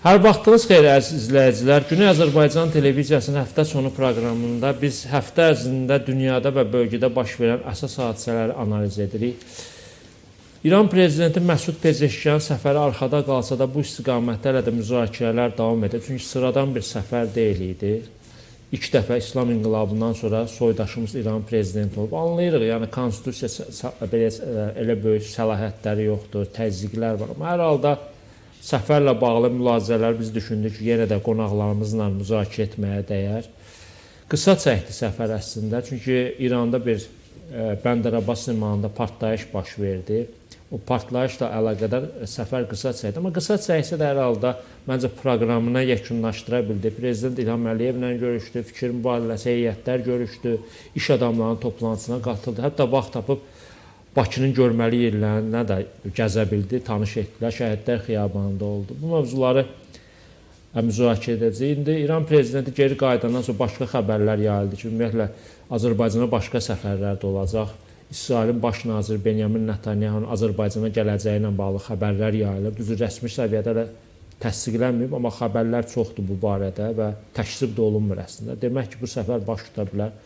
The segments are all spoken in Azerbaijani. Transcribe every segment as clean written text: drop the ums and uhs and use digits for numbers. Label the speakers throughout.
Speaker 1: Hər vaxtınız xeyir əziz izləyicilər. Güney Azərbaycan Televiziyasının həftə sonu proqramında biz həftə ərzində dünyada və bölgədə baş verən əsas hadisələri analiz edirik. İran prezidenti Məsud Pezeşkiyan səfəri arxada qalsa da bu istiqamətdə hələ də müzakirələr davam edir. Çünki sıradan bir səfər deyil idi. İlk dəfə İslam inqilabından sonra soydaşımız İran prezidenti olub. Anlayırıq, yəni konstitusiya belə elə böyük səlahiyyətləri yoxdur, təzyiqlər var. Amma hər halda səfərlə bağlı mülahizələr biz düşündük ki, yenə də qonaqlarımızla müzakirə etməyə dəyər. Qısa çəkdi səfər əslində, çünki İranda bir Bəndər Abbas limanında partlayış baş verdi. O partlayışla əlaqədar səfər qısa çəkdi. Amma qısa çəksə də hər halda məncə proqramını yekunlaşdıra bildi. Prezident İlham Əliyevlə görüşdü, fikir mübadiləsi heyətlər görüşdü, iş adamlarının toplantısına qatıldı. Hətta vaxt tapıb Bakının görməli yerlərinə də gəzə bildi, tanış etdilər, Şəhidlər Xiyabanında oldu. Bu mövzuları müzakirə edəcəyik. İndi İran prezidenti geri qayıdandan sonra başqa xəbərlər yayıldı ki, ümumiyyətlə Azərbaycana başqa səfərlər də olacaq. İsrailin baş naziri Benyamin Netanyahunun Azərbaycana gələcəyi ilə bağlı xəbərlər yayılıb. Düzü, rəsmi səviyyədə də təsdiqlənməyib, amma xəbərlər çoxdur bu barədə və təkzib də olunmur əslində. Demək ki, bu səfər baş tuta bilər.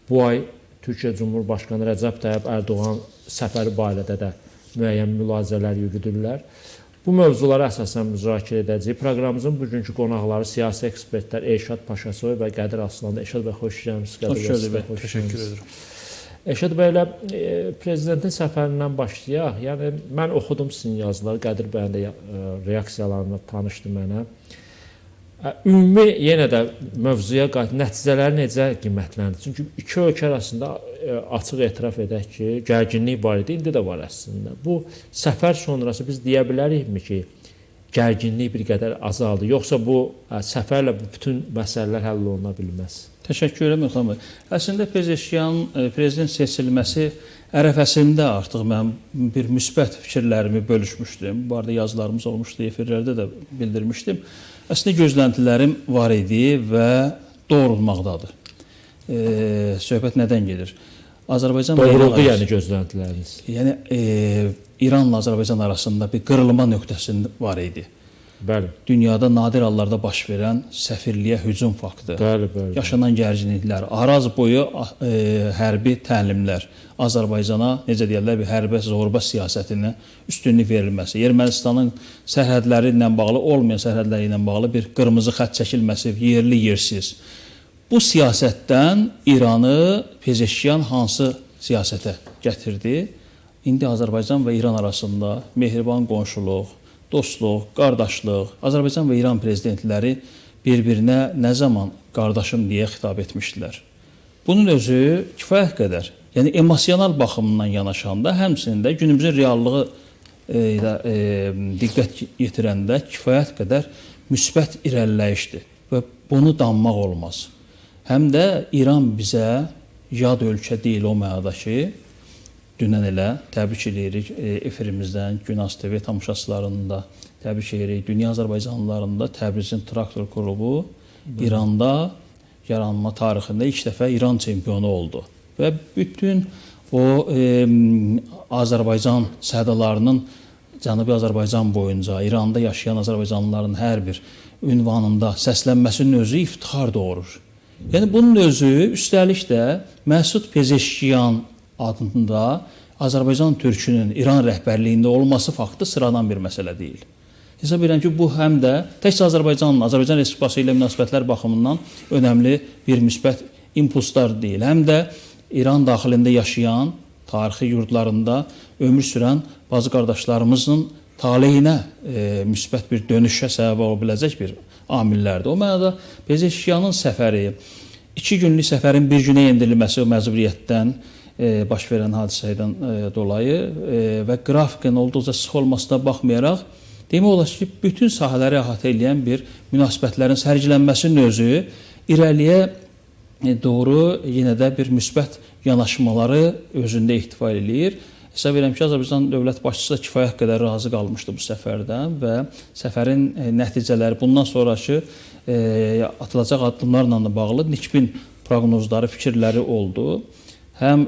Speaker 1: Bu ay Türkiyə Cumhurbaşqanı Rəcəb Tayyip Ərdoğan səfəri barədə də müəyyən mülahizələr yürüdürlər. Bu mövzulara əsasən müzakirə edəcəyik. Proqramımızın bugünkü qonaqları siyasi ekspertlər Elşad Paşasoy və Qədir Aslandır. Elşad bəy, xoş gəlmisiniz.
Speaker 2: Qədir bəy, sizə xoş təşəkkür edirəm.
Speaker 1: Elşad bəylə, prezidentin səfərindən başlayaq. Yəni mən oxudum sizin yazıları, Qədir bəyin də reaksiyalarına tanışdı mənə. Ümumi yenə də mövzuya qayıt, nəticələri necə qiymətləndir? Çünki iki ölkə arasında açıq etiraf edək ki, gərginlik var idi, indi də var əslində. Bu səfər sonrası biz deyə bilərikmi ki, gərginlik bir qədər azaldı, yoxsa bu səfərlə bu bütün məsələlər həll oluna bilməz?
Speaker 2: Təşəkkür edirəm, Elxan bəy. Əslində Pezeşkiyan prezident seçilməsi ərəfəsində artıq mən bir müsbət fikirlərimi bölüşmüşdüm. Bu arada yazılarımız olmuşdu, efirlərdə də bildirmişdim. Əslində gözləntilərim var idi və doğrulmaqdadır. Söhbət nədən gedir?
Speaker 1: Azərbaycan və İran arasında, yəni gözləntiləriniz.
Speaker 2: Yəni İranla Azərbaycan arasında bir qırılma nöqtəsi var idi.
Speaker 1: Bəli.
Speaker 2: Dünyada nadir hallarda baş verən səfirliyə hücum faktı.
Speaker 1: Bəli, bəli.
Speaker 2: Yaşanan gərginliklər, Araz boyu hərbi təlimlər, Azərbaycana, necə deyirlər, bir hərbə zorba siyasətinə üstünlük verilməsi, Ermənistanın sərhədləri ilə bağlı, olmayan sərhədləri ilə bağlı bir qırmızı xətt çəkilməsi, yerli yersiz. Bu siyasətdən İranı Pezeşkiyan hansı siyasətə gətirdi? İndi Azərbaycan və İran arasında mehriban qonşuluq, dostluq, qardaşlıq, Azərbaycan və İran prezidentləri bir-birinə nə zaman qardaşım deyə xitab etmişdilər. Bunun özü kifayət qədər, yəni emosional baxımından yanaşanda, həmçinin də günümüzün reallığı diqqət yetirəndə kifayət qədər müsbət irəliləyişdir və bunu danmaq olmaz. Həm də İran bizə yad ölkə deyil o mənada ki, dünən elə təbrik eləyirik efirimizdən, Günaz TV tamaşaçılarını da təbrik eləyirik. Dünya Azərbaycanlılarını da Təbrizin traktor klubu İranda yaranma tarixində ilk dəfə İran çempionu oldu. Və bütün o Azərbaycan sədalarının Cənubi Azərbaycan boyunca İranda yaşayan Azərbaycanlıların hər bir ünvanında səslənməsinin özü iftixar doğurur. Yəni bunun özü üstəlik də Məsud Pezeşkiyan adında Azərbaycan türkünün İran rəhbərliyində olması faktı sıradan bir məsələ deyil. Hesab edirəm ki, bu həm də təkcə Azərbaycanla, Azərbaycan Respublikası ilə münasibətlər baxımından önəmli bir müsbət impulslar deyil. Həm də İran daxilində yaşayan, tarixi yurdlarında ömür sürən bazı qardaşlarımızın taleyinə müsbət bir dönüşə səbəb ola biləcək bir amillərdir. O mənada Pezeşkiyanın səfəri, 2 günlük səfərin bir günə endirilməsi o məcburiyyətdən, baş verən hadisədən dolayı və qrafikin olduqca sıx olmasına baxmayaraq, demək olar ki, bütün sahələri əhatə edən bir münasibətlərin sərgilənməsinin özü irəliyə doğru yenə də bir müsbət yanaşmaları özündə ehtiva eləyir. Hesab edirəm ki, Azərbaycan dövlət başçısı da kifayət qədər razı qalmışdı bu səfərdən və səfərin nəticələri bundan sonraki atılacaq addımlarla da bağlı nikbin proqnozları, fikirləri oldu. Həm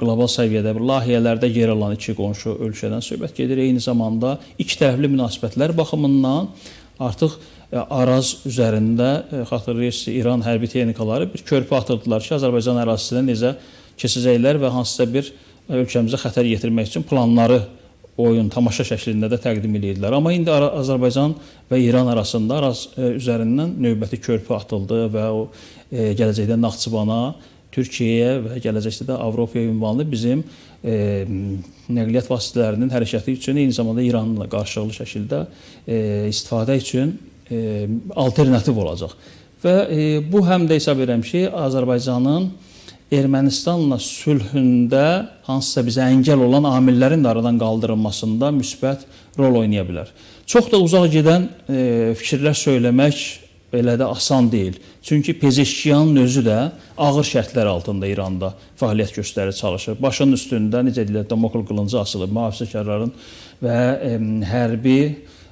Speaker 2: qlobal səviyyədə layihələrdə yer alan iki qonşu ölkədən söhbət gedir. Eyni zamanda iki tərəfli münasibətlər baxımından Artıq Araz üzərində xatırlayırsınız, İran hərbi texnikaları bir körpü atırdılar ki, Azərbaycan ərazisinə necə keçəcəklər və hansısa bir ölkəmizə xətər yetirmək üçün planları oyun, tamaşa şəklində də təqdim edirdilər. Amma indi Azərbaycan və İran arasında Araz üzərindən növbəti körpü atıldı və o gələcəkdə Naxçıvana, Türkiyəyə və gələcəkdə də Avropaya ünvanlı bizim nəqliyyat vasitələrinin hərəkəti üçün, eyni zamanda İranla qarşılıqlı şəkildə istifadə üçün alternativ olacaq. Və bu həm də hesab edirəm ki, Azərbaycanın Ermənistanla sülhündə hansısa bizə əngəl olan amillərin də aradan qaldırılmasında müsbət rol oynaya bilər. Çox da uzaq gedən fikirlər söyləmək elə də asan deyil. Çünki Pezeşkiyanın özü də ağır şərtlər altında İranda fəaliyyət göstərir, çalışır. Başının üstündə, necə deyirlər, Damokl qılıncı asılıb mühafizəkarların və hərbi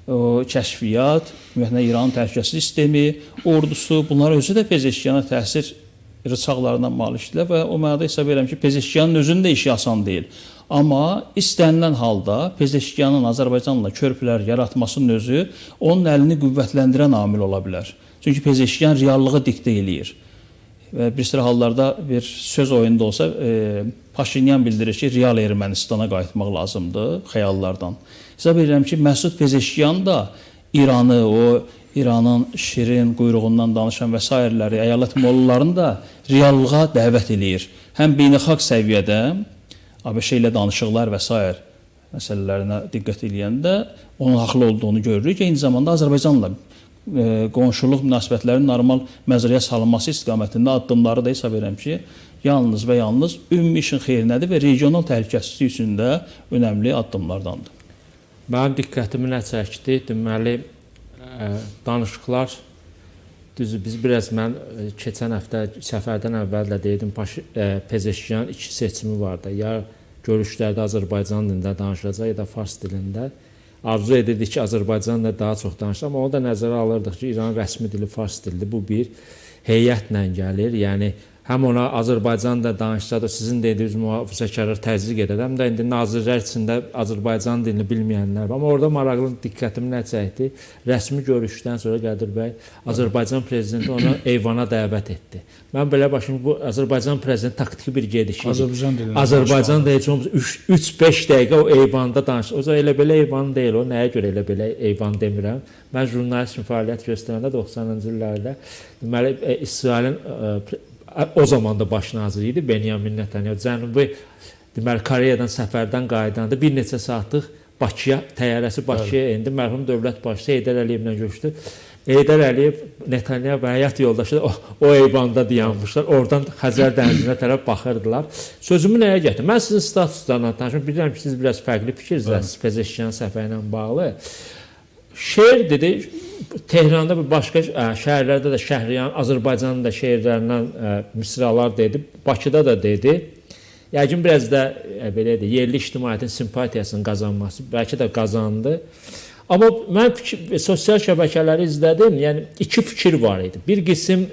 Speaker 2: o kəşfiyyat, ümumiyyətlə İranın təhlükəsizlik sistemi, ordusu, bunlar özü də Pezeşkiyana təsir rıçaqlarına malikdirlər və o mənada hesab edirəm ki, Pezeşkiyanın özünün də işi asan deyil. Amma istənilən halda Pezeşkiyanın Azərbaycanla körpülər yaratmasının özü onun əlini qüvvətləndirən amil ola bilər. Çünki Pezeşkiyan reallığı diktə eləyir. Və bir sıra hallarda bir söz oyunda olsa Paşinyan bildirir ki, real Ermənistana qayıtmaq lazımdır xəyallardan. Hesab edirəm ki, Məsud Pezeşkiyan da İranı, o İranın şirin quyruğundan danışan və sairələri, əyalət mollalarını da reallığa dəvət eləyir. Həm beynəlxalq səviyyədə ABŞ ilə danışıqlar və sair məsələlərinə diqqət eləyəndə onun haqlı olduğunu görürük. Eyni zamanda Azərbaycanla qonşuluq münasibətlərinin normal məzrəyə salınması istiqamətində addımları da hesab edirəm ki, yalnız və yalnız ümumi işin xeyrinədir və regional təhlükəsizlik üçün də önəmli addımlardandır.
Speaker 1: Mənim diqqətimi nə çəkdi? Deməli, danışıqlar, düzü biz biraz mən keçən həftə səfərdən əvvəl də deyirdim, Pezeşkiyanın iki seçimi vardı. Ya görüşlərdə Azərbaycan dilində danışacaq, ya da fars dilində. Arzu edirdik ki, Azərbaycanla daha çox danışır, amma onu da nəzərə alırdıq ki, İranın rəsmi dili fars dilidir. Bu bir heyətlə gəlir. Yəni həm ona Azərbaycanla danışsa da sizin dediyiniz mühafizəkarlar təzyiq edər, həm də indi nazirlər içində Azərbaycan dilini bilməyənlər var. Amma orada maraqlı diqqətimi nə çəkdi? Rəsmi görüşdən sonra Qədir bəy Azərbaycan prezidenti onu eyvana dəvət etdi. Mən belə başım, bu Azərbaycan prezidenti taktiki bir gediş idi.
Speaker 3: Azərbaycan dilində.
Speaker 1: Azərbaycan da heç olmasa 3-5 dəqiqə o eyvanda danışdı. O zaman elə belə eyvan deyil, o nəyə görə elə belə eyvan demirəm. Mən jurnalist kimi fəaliyyət göstərəndə 90-cı illərdə deməli İsrailin o zaman da baş naziri idi Benyamin Netanyahu. Cənubi deməli Koreyadan səfərdən qayıdanda bir neçə saatlıq Bakıya, təyyarəsi Bakıya endi. Mərhum dövlət başçısı Heydər Əliyevlə görüşdü. Heydər Əliyev, Netanyahu və həyat yoldaşı da o eyvanda dayanmışlar. Oradan Xəzər dənizinə tərəf baxırdılar. Sözümü nəyə gətirdim? Mən sizin statuslarla tanışım. Bilirəm ki, siz biraz fərqli fikirsiniz Pezeşkiyanın səfəri ilə bağlı. Şeir dedi, Tehranda və başqa şəhərlərdə də Şəhriyan, Azərbaycanın da şeirlərindən misralar dedi, Bakıda da dedi. Yəqin biraz da belə deyək, yerli ictimaiyyətin simpatiyasını qazanması, bəlkə də qazandı. Amma mən sosial şəbəkələri izlədim, yəni iki fikir var idi. Bir qism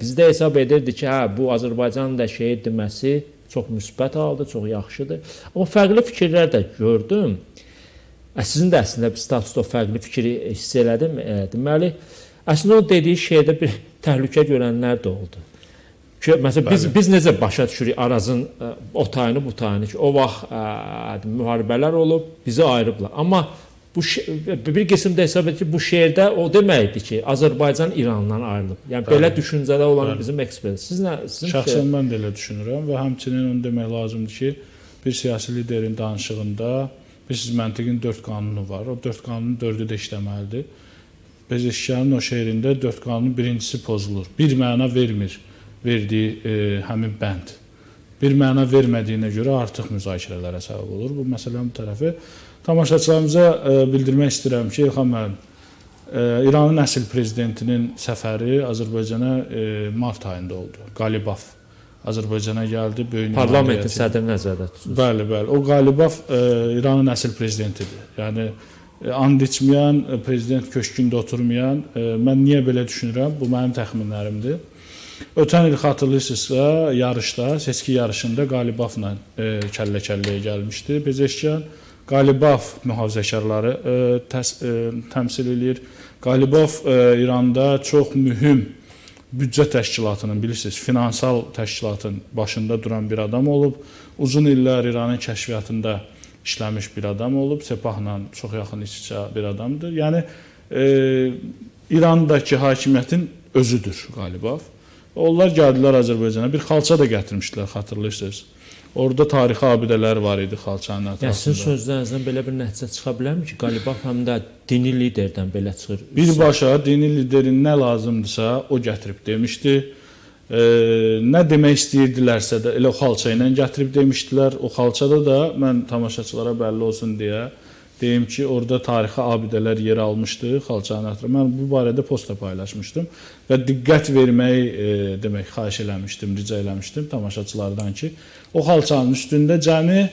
Speaker 1: bizdə hesab edirdi ki, hə, bu Azərbaycanın da şeir deməsi çox müsbət aldı, çox yaxşıdır. Amma fərqli fikirlər də gördüm. Sizin də əslində bir statusda o fərqli fikri hiss elədim. Deməli, əslində o dediyi şeydə bir təhlükə görənlər də oldu. Ki, məsələn, biz necə başa düşürük Arazın o tayını, bu tayını ki, o vaxt müharibələr olub, bizi ayırıblar. Amma bu bir qism də hesab edir ki, bu şeirdə o deməkdir ki, Azərbaycan İrandan ayrılıb. Yəni belə düşüncədə olan bizim ekspert. Siz nə, sizin
Speaker 3: şəxsən mən də elə düşünürəm və həmçinin onu demək lazımdır ki, bir siyasi liderin danışığında bilirsiniz, məntiqin 4 qanunu var. O 4 qanunun 4-ü də işləməlidir. Pezeşkiyanın o şeirində 4 qanunun birincisi pozulur. Bir məna vermir verdiyi həmin bənd. Bir məna vermədiyinə görə artıq müzakirələrə səbəb olur. Bu məsələnin bu tərəfi. Tamaşaçılarımıza bildirmək istəyirəm ki, İlham müəllim, İranın əsl prezidentinin səfəri Azərbaycana mart ayında oldu. Qalibaf Azərbaycana gəldi, böyük
Speaker 1: parlamentin sədrini nəzərdə tutursunuz.
Speaker 3: Bəli, bəli. O Qalibaf İranın əsl prezidentidir. Yəni and içməyən, prezident köşkündə oturmayan, mən niyə belə düşünürəm? Bu mənim təxminlərimdir. Ötən il xatırlayırsınızsa, yarışda, seçki yarışında Qalibafla kəllə-kəlləyə gəlmişdi Pezeşkiyan. Qalibaf mühafizəkarları təmsil eləyir. Qalibov İranda çox mühüm büdcə təşkilatının, bilirsiniz, finansal təşkilatın başında duran bir adam olub. Uzun illər İranın kəşfiyyatında işləmiş bir adam olub. Sepahla çox yaxın iç-içə bir adamdır. Yəni İrandakı hakimiyyətin özüdür Qalibov. Onlar gəldilər Azərbaycana. Bir xalça da gətirmişdilər, xatırlayırsınız. Orada tarixi abidələr var idi xalçanın ətrafında.
Speaker 1: Yəni sizin sözlərinizdən belə bir nəticə çıxa bilərmi ki, Qalibov həm də dini liderdən belə çıxır?
Speaker 3: Birbaşa dini liderin nə lazımdırsa o gətirib demişdi. Nə demək istəyirdilərsə də elə o xalça ilə gətirib demişdilər. O xalçada da mən tamaşaçılara bəlli olsun deyə deyim ki, orada tarixi abidələr yer almışdı xalçanın ətrafında. Mən bu barədə post da paylaşmışdım və diqqət verməyi demək xahiş eləmişdim, rica eləmişdim tamaşaçılardan ki, o xalçanın üstündə cəmi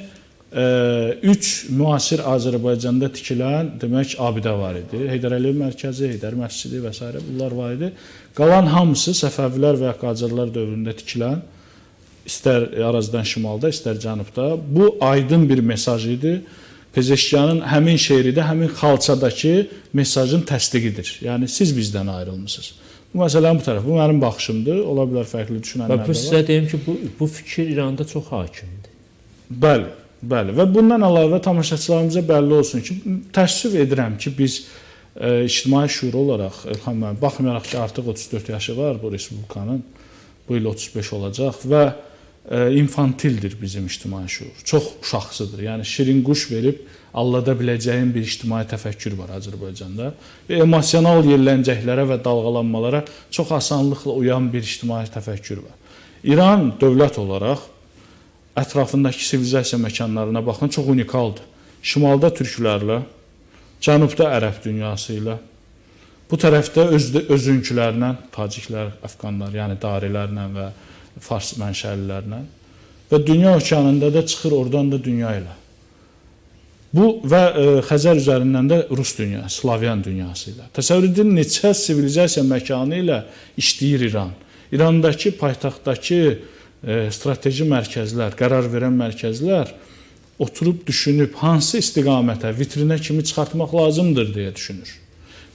Speaker 3: 3 müasir Azərbaycanda tikilən demək abidə var idi. Heydər Əliyev mərkəzi, Heydər məscidi və s. bunlar var idi. Qalan hamısı Səfəvilər və ya Qacarlar dövründə tikilən, istər Arazdan şimalda, istər cənubda. Bu aydın bir mesaj idi. Pezeşkiyanın həmin şeiri də həmin xalçadakı mesajın təsdiqidir. Yəni siz bizdən ayrılmısınız. Bu məsələnin bu tərəfi, bu mənim baxışımdır. Ola bilər fərqli düşünənlər də var.
Speaker 1: Və bu sizə deyim ki, bu fikir İranda çox hakimdir.
Speaker 3: Bəli, bəli. Və bundan əlavə tamaşaçılarımıza bəlli olsun ki, təəssüf edirəm ki, biz ictimai şüur olaraq, Elxan müəllim, baxmayaraq ki, artıq 34 yaşı var bu respublikanın, bu il 35 olacaq və infantildir bizim ictimai şüur. Çox uşaqsıdır. Yəni şirin quş verib allada biləcəyin bir ictimai təfəkkür var Azərbaycanda. Və emosional yerləncəklərə və dalğalanmalara çox asanlıqla uyan bir ictimai təfəkkür var. İran dövlət olaraq ətrafındakı sivilizasiya məkanlarına baxın, çox unikaldır. Şimalda türklərlə, cənubda ərəb dünyası ilə, bu tərəfdə özünkülərlə, taciklər, əfqanlar, yəni darilərlə və fars mənşəlilərlə və dünya okeanında da çıxır oradan da dünya ilə. Bu və Xəzər üzərindən də Rus dünyası, Slavyan dünyası ilə. Təsəvvür edin, neçə sivilizasiya məkanı ilə işləyir İran. İrandakı paytaxtdakı strateji mərkəzlər, qərar verən mərkəzlər oturub düşünüb hansı istiqamətə, vitrinə kimi çıxartmaq lazımdır deyə düşünür.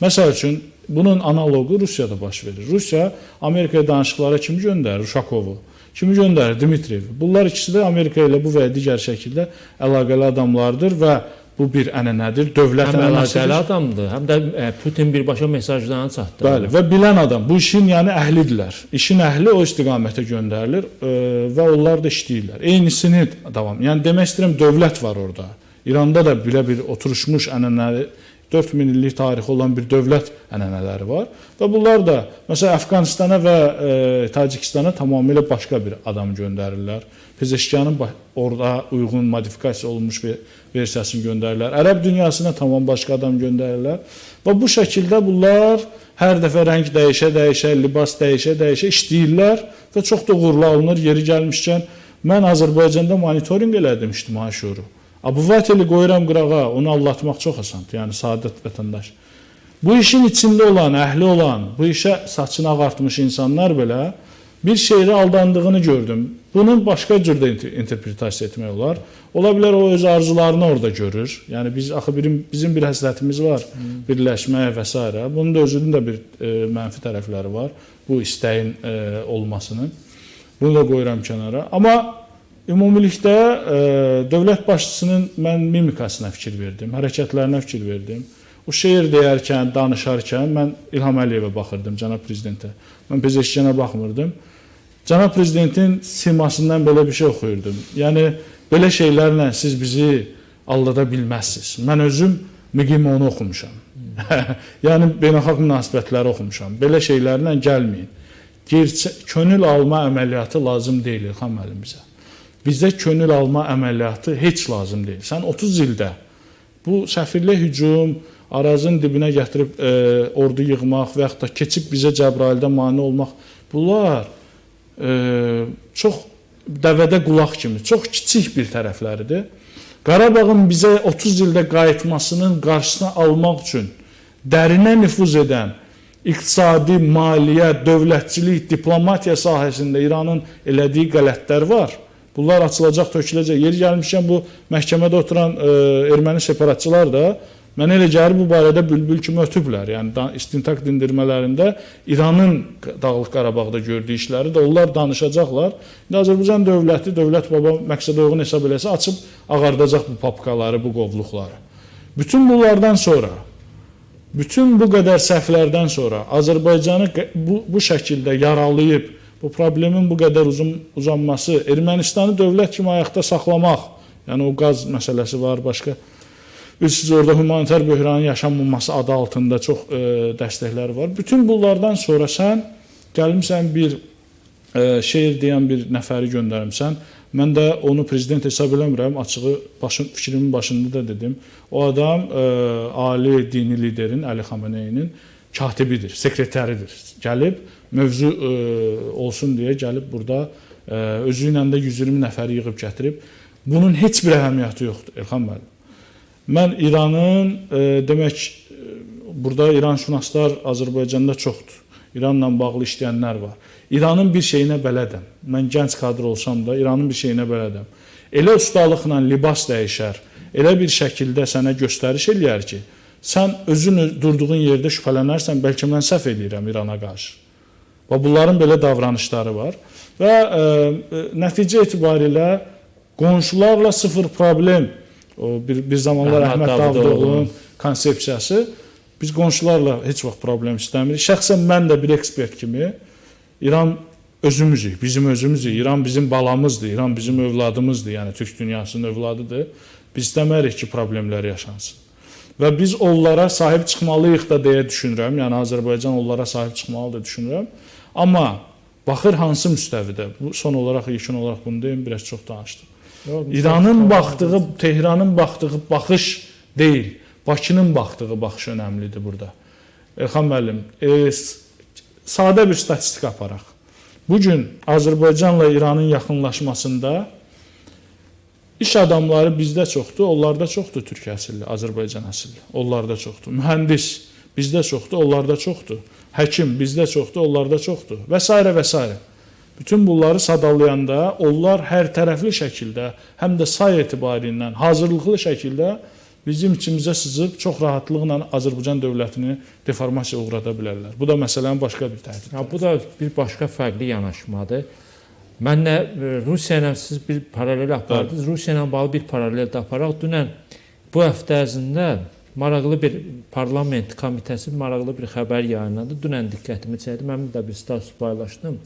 Speaker 3: Məsəl üçün, bunun analoqu Rusiyada baş verir. Rusiya Amerikaya danışıqlara kimi göndərir? Uşakovu. Kimi göndərir? Dmitriyevi. Bunlar ikisi də Amerika ilə bu və ya digər şəkildə əlaqəli adamlardır və bu bir ənənədir, dövlət
Speaker 1: həm
Speaker 3: ənənəsidir.
Speaker 1: Həm əlaqəli adamdır, həm də Putin birbaşa mesajlarını çatdırır.
Speaker 3: Bəli, və bilən adam. Bu işin yəni əhlidirlər. İşin əhli o istiqamətə göndərilir və onlar da işləyirlər. Eynisini davam. Yəni demək istəyirəm, dövlət var orada. İranda da belə bir oturuşmuş ənənəli 4000 illik tarixi olan bir dövlət ənənələri var. Və bunlar da, məsələn, Əfqanistana və Tacikistana tamamilə başqa bir adam göndərirlər. Pezeşkiyanın orada uyğun modifikasiya olunmuş bir versiyasını göndərirlər. Ərəb dünyasına tamam başqa adam göndərirlər. Və bu şəkildə bunlar hər dəfə rəng dəyişə-dəyişə, libas dəyişə-dəyişə işləyirlər və çox da uğurlu alınır. Yeri gəlmişkən, mən Azərbaycanda monitorinq elədim ictimai şuuru. Abuvateli qoyuram qırağa, onu allatmaq çox asandır, yəni sadə vətəndaş. Bu işin içində olan, əhli olan, bu işə saçını ağartmış insanlar belə bir şeylə aldandığını gördüm. Bunun başqa cürdə interpretasiya etmək olar. Ola bilər o öz arzularını orada görür. Yəni biz axı bizim bir həsrətimiz var, birləşməyə və s. Bunun da özünün də bir mənfi tərəfləri var, bu istəyin olmasının. Bunu da qoyuram kənara. Amma ümumilikdə dövlət başçısının mən mimikasına fikir verdim, hərəkətlərinə fikir verdim. O şeir deyərkən, danışarkən mən İlham Əliyevə baxırdım, cənab prezidentə. Mən Pezeşkiyana baxmırdım. Cənab prezidentin simasından belə bir şey oxuyurdum. Yəni, belə şeylərlə siz bizi aldada bilməzsiniz. Mən özüm MGİMO-nu oxumuşam. Yəni, beynəlxalq münasibətləri oxumuşam. Belə şeylərlə gəlməyin. Könül alma əməliyyatı lazım deyil İlham müəllim bizə. Bizdə könül alma əməliyyatı heç lazım deyil. Sən 30 ildə bu səfirliyə hücum, Arazın dibinə gətirib ordu yığmaq və yaxud da keçib bizə Cəbrayılda mane olmaq, bunlar çox dəvədə qulaq kimi, çox kiçik bir tərəfləridir. Qarabağın bizə 30 ildə qayıtmasının qarşısını almaq üçün dərinə nüfuz edən iqtisadi, maliyyə, dövlətçilik, diplomatiya sahəsində İranın elədiyi qələtlər var. Bunlar açılacaq, töküləcək. Yeri gəlmişkən bu məhkəmədə oturan erməni separatçılar da Mənə elə gəlir bu barədə bülbül kimi ötüblər. Yəni istintaq dindirmələrində İranın Dağlıq Qarabağda gördüyü işləri də onlar danışacaqlar. İndi Azərbaycan dövləti, dövlət baba məqsədə uyğun hesab eləsə açıb ağardacaq bu papkaları, bu qovluqları. Bütün bunlardan sonra, bütün bu qədər səhvlərdən sonra Azərbaycanı bu şəkildə yaralayıb, bu problemin bu qədər uzanması, Ermənistanı dövlət kimi ayaqda saxlamaq, yəni o qaz məsələsi var, başqa. Bilirsiniz, orada humanitar böhranın yaşanmaması adı altında çox dəstəklər var. Bütün bunlardan sonra sən gəlmisən bir şeir deyən bir nəfəri göndərmisən. Mən də onu prezident hesab eləmirəm. Açığı fikrimin başında da dedim. O adam ali dini liderin Əli Xameneyinin katibidir, sekretəridir. Gəlib mövzu olsun deyə gəlib burada özü ilə də 120 nəfəri yığıb gətirib. Bunun heç bir əhəmiyyəti yoxdur, Elxan müəllim. Mən İranın, demək, burada İranşünaslar Azərbaycanda çoxdur. İranla bağlı işləyənlər var. İranın bir şeyinə bələdəm. Mən gənc kadr olsam da İranın bir şeyinə bələdəm. Elə ustalıqla libas dəyişər, elə bir şəkildə sənə göstəriş eləyər ki, sən özün durduğun yerdə şübhələnərsən, bəlkə mən səhv eləyirəm İrana qarşı. Və bunların belə davranışları var. Və nəticə etibarilə qonşularla sıfır problem. O bir zamanlar Əhməd Davudoğlu'nun konsepsiyası. Biz qonşularla heç vaxt problem istəmirik. Şəxsən mən də bir ekspert kimi İran özümüzük, bizim özümüzük. İran bizim balamızdır, İran bizim övladımızdır. Yəni Türk dünyasının övladıdır. Biz istəmərik ki, problemlər yaşansın. Və biz onlara sahib çıxmalıyıq da deyə düşünürəm. Yəni Azərbaycan onlara sahib çıxmalıdır düşünürəm. Amma baxır hansı müstəvidə. Bu son olaraq, yekun olaraq bunu deyim, biraz çox danışdım. İranın baxdığı, Tehranın baxdığı baxış deyil, Bakının baxdığı baxış önəmlidir burada. Elxan müəllim, sadə bir statistika aparaq. Bugün Azərbaycanla İranın yaxınlaşmasında iş adamları bizdə çoxdur, onlarda çoxdur Türk əsilli, Azərbaycan əsilli. Onlarda çoxdur. Mühəndis bizdə çoxdur, onlarda çoxdur. Həkim bizdə çoxdur, onlarda çoxdur. Və s. və s. Bütün bunları sadalayanda onlar hər tərəfli şəkildə, həm də say etibarindən hazırlıqlı şəkildə bizim içimizə sızıb çox rahatlıqla Azərbaycan dövlətini deformasiyaya uğrada bilərlər. Bu da məsələnin başqa bir təhdidi.
Speaker 1: Bu da bir başqa fərqli yanaşmadır. Mənlə Rusiya ilə siz bir paralel apardınız. Rusiya ilə bağlı bir paralel də aparaq. Dünən bu həftə ərzində maraqlı bir parlament komitəsi maraqlı bir xəbər yayınladı. Dünən diqqətimi çəkdi. Mən də bir status paylaşdım.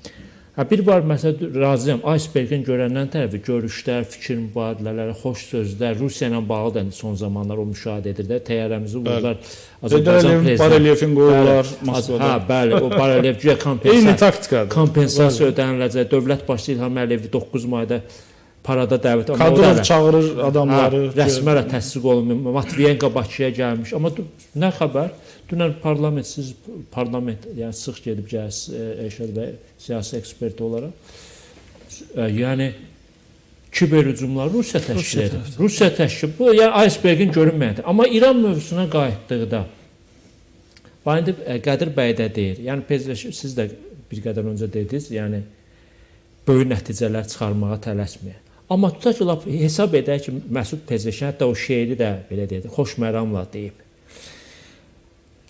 Speaker 1: Bir var, məsələn, razıyam. Icebergin görəndən tərəfi görüşlər, fikir mübadilələri, xoş sözlər, Rusiya ilə bağlı da son zamanlar o müşahidə edilir də. Təyyarəmizi vurdular.
Speaker 3: Azərbaycan prezidenti barelyefin qoyurlar Moskvada.
Speaker 1: Hə, bəli, o barelyef güya kompensasiya.
Speaker 3: Eyni taktikadır.
Speaker 1: Kompensasiya ödəniləcək. Dövlət başçısı İlham Əliyev 9 mayda parada dəvət.
Speaker 3: Kadırov çağırır adamları.
Speaker 1: Rəsmən təsdiq olunmuyor. Matviyenko Bakıya gəlmiş. Amma nə xəbər? Dünən parlament, siz parlament, yəni sıx gedib gəlirsiniz Elşad bəy, siyasi ekspert olaraq. Yəni kiber hücumları Rusiya təşkil edir. Rusiya təşkil. Bu yəni icebergin görünməyəndir. Amma İran mövzusuna qayıtdıqda indi Qədir bəy də deyir. Yəni siz də bir qədər öncə dediniz, yəni böyük nəticələr çıxarmağa tələsməyin. Amma tutaq ki, lap hesab edək ki, Məsud Pezeşkiyan hətta o şeiri də belə dedi, xoş məramla deyib.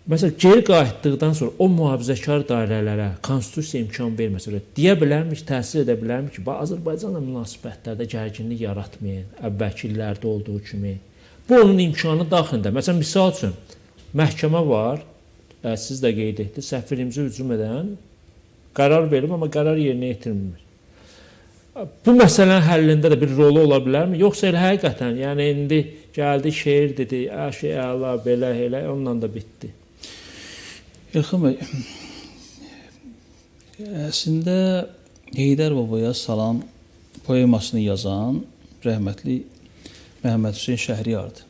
Speaker 1: Məsələn, geri qayıtdıqdan sonra o mühafizəkar dairələrə konstitusiya imkan verməsə, deyə bilərmi ki, təsir edə bilərmi ki, Azərbaycanla münasibətlərdə gərginlik yaratmayın, əvvəlki illərdə olduğu kimi. Bu onun imkanı daxilində. Məsələn, misal üçün, məhkəmə var, siz də qeyd etdiniz, səfirimizə hücum edən qərar verib, amma qərar yerinə yetirilmir. Bu məsələnin həllində də bir rolu ola bilərmi? Yoxsa elə həqiqətən, yəni indi gəldi, şeir dedi, şey əla, belə, elə, onunla da bitdi.
Speaker 2: İlxan bəy, əslində Heydər Babaya Salam poemasını yazan rəhmətli Məhəmməd Hüseyn Şəhriyardır.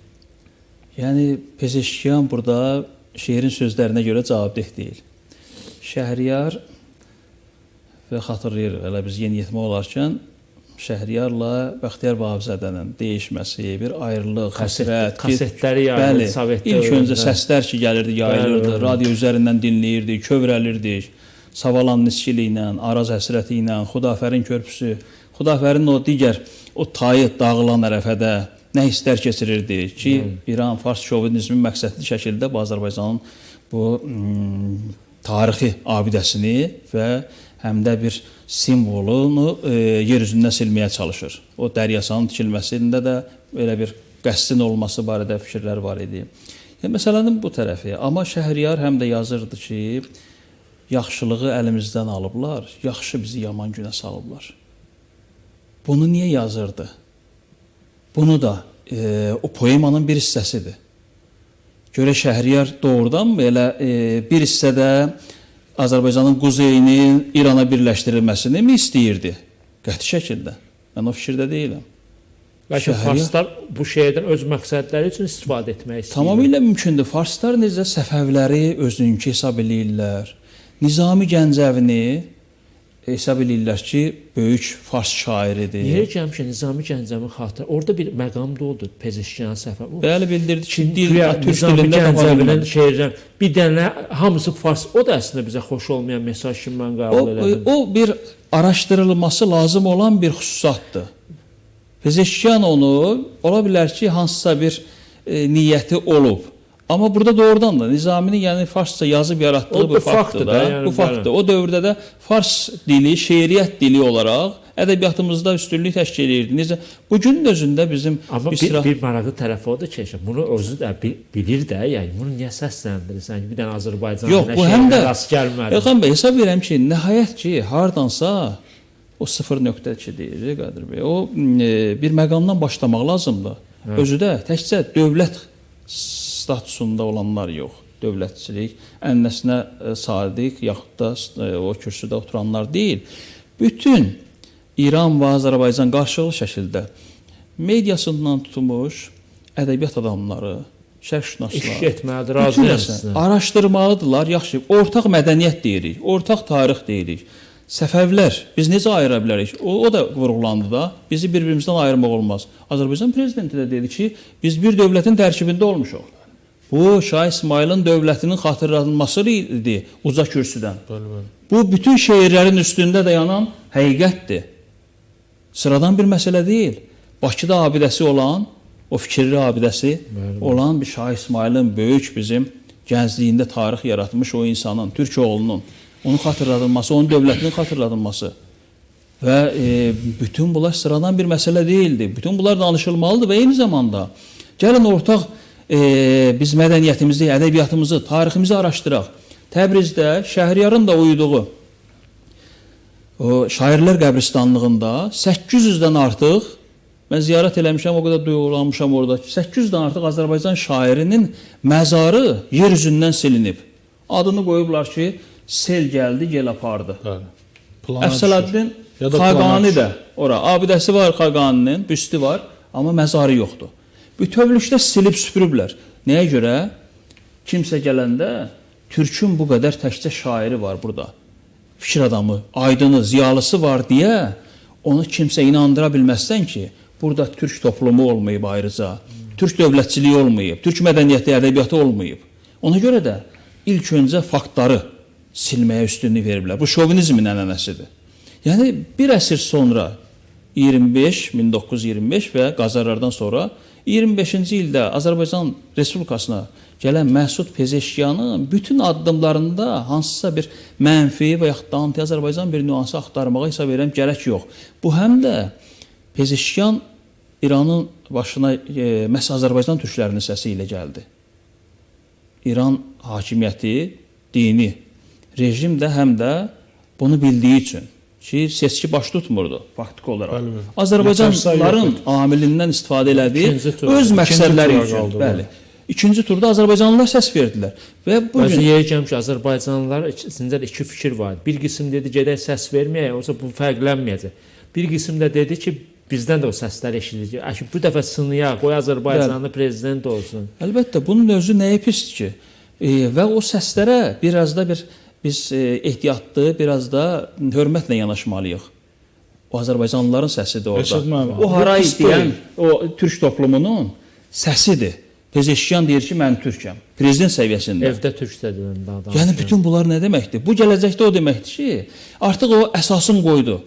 Speaker 2: Yəni Pezeşkiyan burada şeirin sözlərinə görə cavabdeh deyil. Şəhriyar və xatırlayırıq, elə biz yeniyetmə olarkən Şəhriyarla Bəxtiyar Vahabzadənin deyişməsi, bir ayrılıq, həsrət,
Speaker 1: kasetləri yayılırdı Sovetdə.
Speaker 2: İlk öncə səslər ki gəlirdi, yayılırdı, radio üzərindən dinləyirdik, kövrəlirdik. Savalan niskili ilə, Araz həsrəti ilə, Xudafərin körpüsü, Xudafərin o digər o tayı dağılan ərəfədə nə hisslər keçirirdi ki, İran fars şovinizmi məqsədli şəkildə bu Azərbaycanın bu tarixi abidəsini və həm də bir simvolunu yer üzündən silməyə çalışır. O dəryasanın tikilməsində də belə bir qəsdin olması barədə fikirlər var idi. Yəni, məsələnin bu tərəfi. Amma Şəhriyar həm də yazırdı ki, yaxşılığı əlimizdən alıblar, yaxşı bizi yaman günə salıblar. Bunu niyə yazırdı? Bunu da o poemanın bir hissəsidir. Görə Şəhriyar doğrudanmı elə bir hissədə Azərbaycanın quzeyinin İrana birləşdirilməsini mi istəyirdi? Qəti şəkildə. Mən o fikirdə deyiləm.
Speaker 1: Lakin farslar bu şeydən öz məqsədləri üçün istifadə etmək istəyirlər.
Speaker 2: Tamamilə mümkündür. Farslar necə Səfəvləri özününki hesab eləyirlər. Nizami Gəncəvini hesab eləyirlər ki, böyük fars şairidir.
Speaker 1: Yerə gəlmişəm Nizami Gəncəvinin xatırı. Orada bir məqam da oldu Pezeşkiyan Səfəv.
Speaker 2: Bəli, bildirdi ki, dil türk
Speaker 1: Nizami
Speaker 2: dilində
Speaker 1: Gəncəvinin şeirləri bir dənə hamısı fars. O da əslində bizə xoş olmayan mesaj kimi mən qəbul elədim.
Speaker 2: O bir araşdırılması lazım olan bir xüsusatdır. Pezeşkiyan onu ola bilər ki, hansısa bir niyyəti olub. Amma burada doğrudan da Nizaminin, yəni farsça yazıb yaratdığı bu faktdır da, yəni, bu faktdır. O dövrdə də fars dili, şeiriyyət dili olaraq ədəbiyyatımızda üstünlük təşkil edirdi. Necə bugünün özündə bizim
Speaker 1: amma bir maraqlı tərəfi odur ki, bunu özü də bilir də, yəni bunu niyə səsləndirirsən ki, bir dənə Azərbaycan
Speaker 2: dilinə rast gəlmədi. Elxan bəy, hesab edirəm ki, nəhayət ki, hardansa o 0.2 deyir Qədir bəy. O bir məqamdan başlamaq lazımdır. Hə. Özü də təkcə dövlət statusunda olanlar yox, dövlətçilik, ənənəsinə sadiq, yaxud da o kürsüdə oturanlar deyil. Bütün İran və Azərbaycan qarşılıqlı şəkildə mediasından tutmuş ədəbiyyat adamları, şərqşünaslar,
Speaker 1: iş etməlidir, razıyam.
Speaker 2: Araşdırmalıdırlar, yaxşı, ortaq mədəniyyət deyirik, ortaq tarix deyirik. Səfəvlər, biz necə ayıra bilərik? O da vurğulandı da, bizi bir-birimizdən ayırmaq olmaz. Azərbaycan prezidenti də dedi ki, biz bir dövlətin tərkibində olmuşuq. Bu, Şah İsmayılın dövlətinin xatırlanması idi uca kürsüdən.
Speaker 3: Bəli, bəli.
Speaker 2: Bu, bütün şeirlərin üstündə dayanan həqiqətdir. Sıradan bir məsələ deyil. Bakıda abidəsi olan, o fikirli abidəsi bəli, olan bir Şah İsmayılın böyük bizim gəncliyində tarix yaratmış o insanın, Türk oğlunun, onun xatırladılması, onun dövlətinin xatırladılması və bütün bunlar sıradan bir məsələ deyildi. Bütün bunlar danışılmalıdır və eyni zamanda gəlin ortaq biz mədəniyyətimizi, ədəbiyyatımızı, tariximizi araşdıraq. Təbrizdə Şəhriyarın da uyuduğu o şairlər qəbristanlığında 800-dən artıq, mən ziyarət eləmişəm, o qədər duyğulanmışam orada, 800-dən artıq Azərbaycan şairinin məzarı yer üzündən silinib. Adını qoyublar ki, sel gəldi, gel apardı. Əfsələddin Xaqani də ora, abidəsi var Xaqaninin, büstü var, amma məzarı yoxdur. Bütövlükdə silib süpürüblər. Nəyə görə? Kimsə gələndə Türkün bu qədər təkcə şairi var burada. Fikir adamı, aydını, ziyalısı var deyə onu kimsə inandıra bilməzsən ki, burada türk toplumu olmayıb ayrıca, türk dövlətçiliyi olmayıb, türk mədəniyyəti, ədəbiyyatı olmayıb. Ona görə də ilk öncə faktları silməyə üstünlük veriblər. Bu şovinizmin ənənəsidir. Yəni bir əsr sonra 25, 1925 və Qacarlardan sonra 25-ci ildə Azərbaycan Respublikasına gələn Məsud Pezeşkiyanın bütün addımlarında hansısa bir mənfi və yaxud da anti-Azərbaycan bir nüansı axtarmağa hesab edirəm gərək yox. Bu həm də Pezeşkiyan İranın başına məhz Azərbaycan türklərinin səsi ilə gəldi. İran hakimiyyəti, dini rejim də həm də bunu bildiyi üçün ki, seçki baş tutmurdu faktiki olaraq.
Speaker 3: Bəli, bəli.
Speaker 2: Azərbaycanlıların amilindən istifadə elədi öz məqsədləri üçün. Bəli. İkinci turda Azərbaycanlılar səs verdilər. Və bu gün
Speaker 1: yerə gəlmiş Azərbaycanlılar içində də iki fikir var. Bir qism dedi gedək səs verməyək, yoxsa bu fərqlənməyəcək. Bir qism də dedi ki, bizdən də o səslər eşidiləcək. Əşi, bu dəfə sınayaq, qoy Azərbaycanlı prezident olsun.
Speaker 2: Əlbəttə, bunun özü nəyə pisdir ki? Və o səslərə biraz da bir biz ehtiyatlı, biraz da hörmətlə yanaşmalıyıq. O Azərbaycanlıların səsidir orada. O haray deyən o türk toplumunun səsidir. Pezeşkiyan deyir ki, mən türkəm. Prezident səviyyəsində.
Speaker 1: Evdə türkcə deyən adam.
Speaker 2: Yəni bütün bunlar nə deməkdir? Bu gələcəkdə o deməkdir ki, artıq o əsasını qoydu.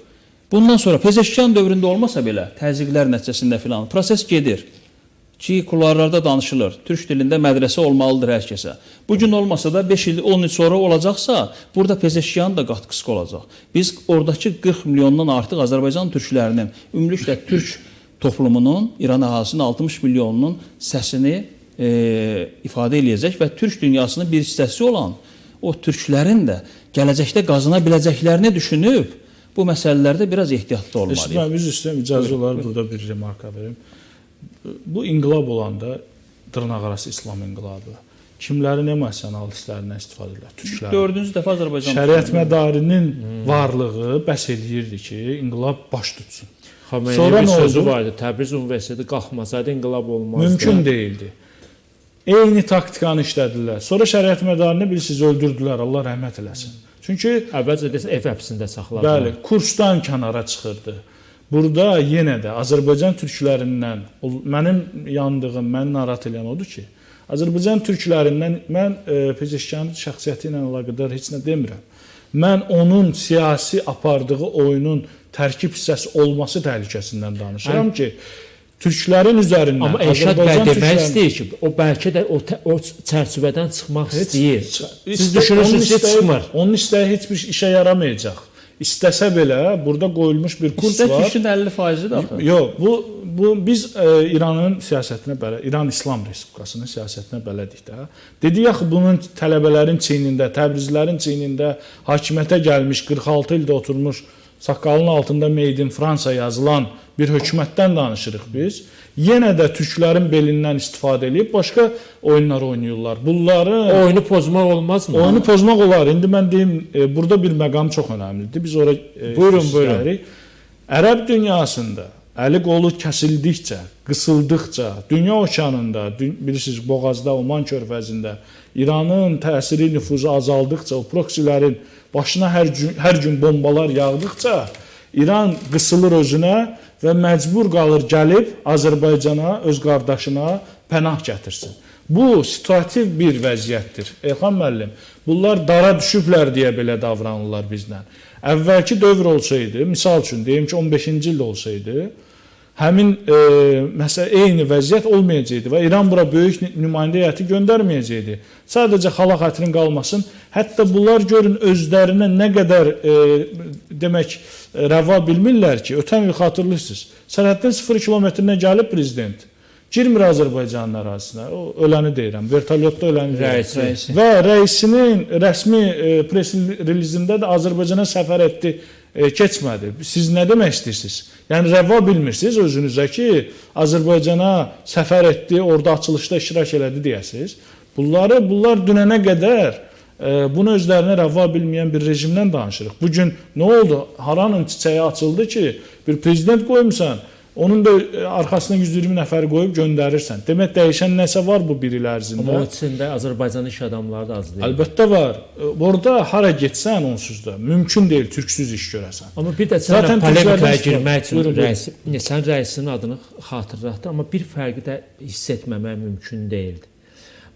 Speaker 2: Bundan sonra Pezeşkiyan dövründə olmasa belə təzyiqlər nəticəsində filan proses gedir. Ki, kuluarlarda danışılır. Türk dilində mədrəsə olmalıdır hər kəsə. Bu gün olmasa da 5 il, 10 il sonra olacaqsa, burada Pezeşkiyanın da qatqısı olacaq. Biz oradakı 40 milyondan artıq Azərbaycan türklərinin, ümumiliklə türk toplumunun, İran əhalisinin 60 milyonunun səsini ifadə eləyəcək və türk dünyasının bir hissəsi olan o türklərin də gələcəkdə qazana biləcəklərini düşünüb bu məsələlərdə biraz ehtiyatlı olmalıyıq.
Speaker 3: Mən üzr istəyirəm, icazə olar burada bir remarka verim. Bu inqilab olanda dırnaqarası İslam inqilabı kimlərin emosional hisslərindən istifadə edirlər? Türklərin.
Speaker 2: Dördüncü dəfə Azərbaycan
Speaker 3: Şəriət mədarinin varlığı bəs eləyirdi ki, inqilab baş tutsun.
Speaker 1: Xomeynin bir sözü var idi. Təbriz Universiteti qalxmasaydı inqilab olmazdı.
Speaker 3: Mümkün deyildi. Eyni taktikanı işlədilər. Sonra şəriət mədarini bilirsiniz öldürdülər. Allah rəhmət eləsin. Çünki
Speaker 1: əvvəlcə desə ev həbsində saxladılar.
Speaker 3: Bəli, kursdan kənara çıxırdı. Burada yenə də Azərbaycan türklərindən mənim yandığım, məni narahat eləyən odur ki, Azərbaycan türklərindən mən Pezeşkiyanın şəxsiyyəti ilə əlaqədar heç nə demirəm. Mən onun siyasi apardığı oyunun tərkib hissəsi olması təhlükəsindən danışıram ki, türklərin üzərindən.
Speaker 1: Amma Elşad bəy demək istəyir ki, o bəlkə də o çərçivədən çıxmaq istəyir. Siz düşünürsünüz ki, çıxmır.
Speaker 3: Onun istəyi heç bir işə yaramayacaq. İstəsə belə burada qoyulmuş bir kurs var.
Speaker 2: İstə Türkün 50%-dir axı.
Speaker 3: Yox, bu biz İranın siyasətinə belə, İran İslam Respublikasının siyasətinə bələdik də. Dedik axı bunun tələbələrin çiynində, Təbrizlərin çiynində hakimiyyətə gəlmiş 46 ildə oturmuş saqqalının altında Made in Fransa yazılan bir hökumətdən danışırıq biz. Yenə də türklərin belindən istifadə edib başqa oyunlar oynayırlar. Bunları
Speaker 1: oyunu pozmaq olmazmı?
Speaker 3: Oyunu pozmaq olar. İndi mən deyim, burada bir məqam çox önəmlidir. Biz ora
Speaker 1: buyurun, buyurun.
Speaker 3: Ərəb dünyasında əli qolu kəsildikcə, qısıldıqca, dünya okeanında, bilirsiniz, Boğazda, Oman körfəzində İranın təsiri, nüfuzu azaldıqca, o proksilərin başına hər gün bombalar yağdıqca İran qısılır özünə və məcbur qalır gəlib Azərbaycana, öz qardaşına pənah gətirsin. Bu situativ bir vəziyyətdir. Elxan müəllim, bunlar dara düşüblər deyə belə davranırlar bizlə. Əvvəlki dövr olsaydı, misal üçün deyim ki, 15-ci ildə olsaydı, həmin məsələ eyni vəziyyət olmayacaqdı və İran bura böyük nümayəndə heyəti göndərməyəcəkdi. Sadəcə xala xətrin qalmasın. Hətta bunlar görün özlərinə nə qədər demək rəva bilmirlər ki, ötən il xatırlayırsınız. Sərhəddən 0 kilometrinə gəlib prezident. Girmir Azərbaycanın ərazisinə. O öləni deyirəm, vertolyotda öləni deyirəm.
Speaker 2: Rəisi.
Speaker 3: Və rəisinin rəsmi press relizində də Azərbaycana səfər etdi, keçmədi. Siz nə demək istəyirsiniz? Yəni rəva bilmirsiniz özünüzə ki, Azərbaycana səfər etdi, orada açılışda iştirak elədi deyəsiniz. Bunlar dünənə qədər bunu özlərinə rəva bilməyən bir rejimdən danışırıq. Bugün nə oldu? Haranın çiçəyi açıldı ki, bir prezident qoymusan, onun da arxasına 120 nəfər qoyub göndərirsən. Demək, dəyişən nəsə var bu bir il ərzində.
Speaker 1: Amma o içində Azərbaycanın iş adamları da az deyil.
Speaker 3: Əlbəttə var. Orada hara getsən onsuz da mümkün deyil türksüz iş görəsən.
Speaker 1: Amma bir də sən polemikaya girmək üçün sən rəisinin adını xatırlatdın, amma bir fərqi də hiss etməmək mümkün deyildi.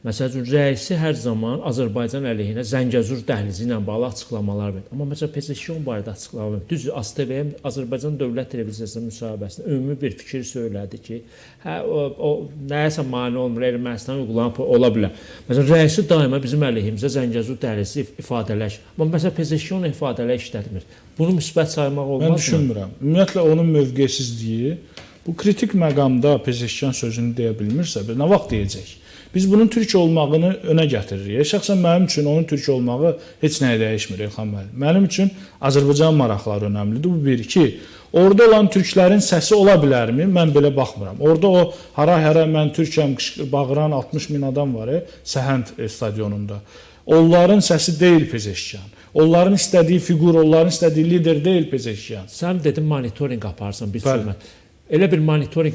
Speaker 1: Məsəl üçün, rəisi hər zaman Azərbaycan əleyhinə Zəngəzur dəhlizi ilə bağlı açıqlamalar verir. Amma məsələn, Pezeşkiyan barədə açıqlama verir. Düzdür, ASTV-yə, Azərbaycan Dövlət Televiziyasının müsahibəsində ümumi bir fikir söylədi ki, hə, o nəyəsə mane olmur, Ermənistan uyğulanıb ola bilər. Məsələn, rəisi daima bizim əleyhimizə Zəngəzur dəhlizi ifadələş. Amma məsələn, Pezeşkiyan ifadələr işlətmir. Bunu müsbət saymaq olmazmı?
Speaker 3: Mən düşünmürəm. Ümumiyyətlə, onun mövqesizliyi bu kritik məqamda Pezeşkiyan sözünü deyə bilmirsə, nə vaxt deyəcək? Biz bunun türk olmağını önə gətiririk. Şəxsən mənim üçün onun türk olmağı heç nəyə dəyişmir, Elxan müəllim. Mənim üçün Azərbaycan maraqları önəmlidir. Bu bir. İki, orada olan türklərin səsi ola bilərmi? Mən belə baxmıram. Orada o hara-hara mən türkəm bağıran 60 min adam var Səhənd stadionunda. Onların səsi deyil Pezeşkiyan. Onların istədiyi fiqur, onların istədiyi lider deyil Pezeşkiyan.
Speaker 1: Sən dedin monitorinq aparsan bir sürü. Elə bir monitorinq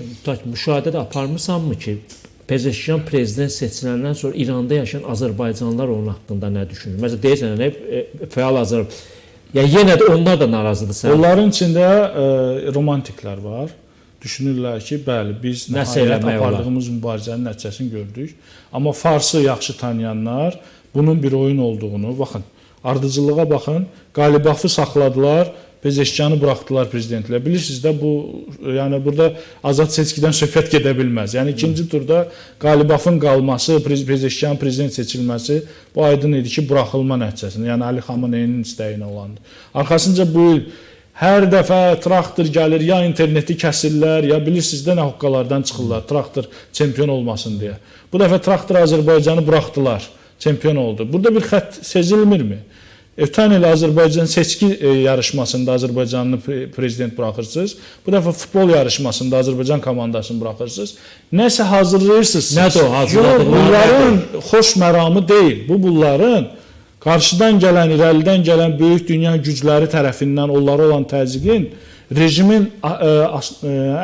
Speaker 1: müşahidə də aparmısanmı ki, Pezeşkiyan prezident seçiləndən sonra İranda yaşayan Azərbaycanlılar onun haqqında nə düşünür? Məsələn, deyirsən, fəal Azərbaycan. Yəni, yenə də onlar da narazıdır sən.
Speaker 3: Onların içində romantiklər var. Düşünürlər ki, bəli, biz nəhayət apardığımız mübarizənin nəticəsini gördük. Amma Farsı yaxşı tanıyanlar bunun bir oyun olduğunu, baxın, ardıcıllığa baxın, Qalibafı saxladılar, Pezeşkanı buraxdılar prezidentlə. Bilirsiniz də bu, yəni burada azad seçkidən söhbət gedə bilməz. Yəni ikinci turda Qalibafın qalması, Pezeşkanın prezident seçilməsi bu aydın idi ki, buraxılma nəticəsində, yəni Ali Xameneyinin istəyinə olandı. Arxasınca bu il hər dəfə traktor gəlir, ya interneti kəsirlər, ya bilirsiniz də nə hoqqalardan çıxırlar, traktor çempion olmasın deyə. Bu dəfə traktor Azərbaycanı buraxdılar, çempion oldu. Burada bir xətt sezilmirmi? Ötən il Azərbaycan seçki yarışmasında Azərbaycanlı prezident buraxırsınız. Bu dəfə futbol yarışmasında Azərbaycan komandasını buraxırsınız. Nəsə hazırlayırsınız.
Speaker 1: Nədir o hazırladıqları?
Speaker 3: Bunların xoş məramı deyil. Bu bunların qarşıdan gələn, irəlidən gələn böyük dünya gücləri tərəfindən onlara olan təzyiqin rejimin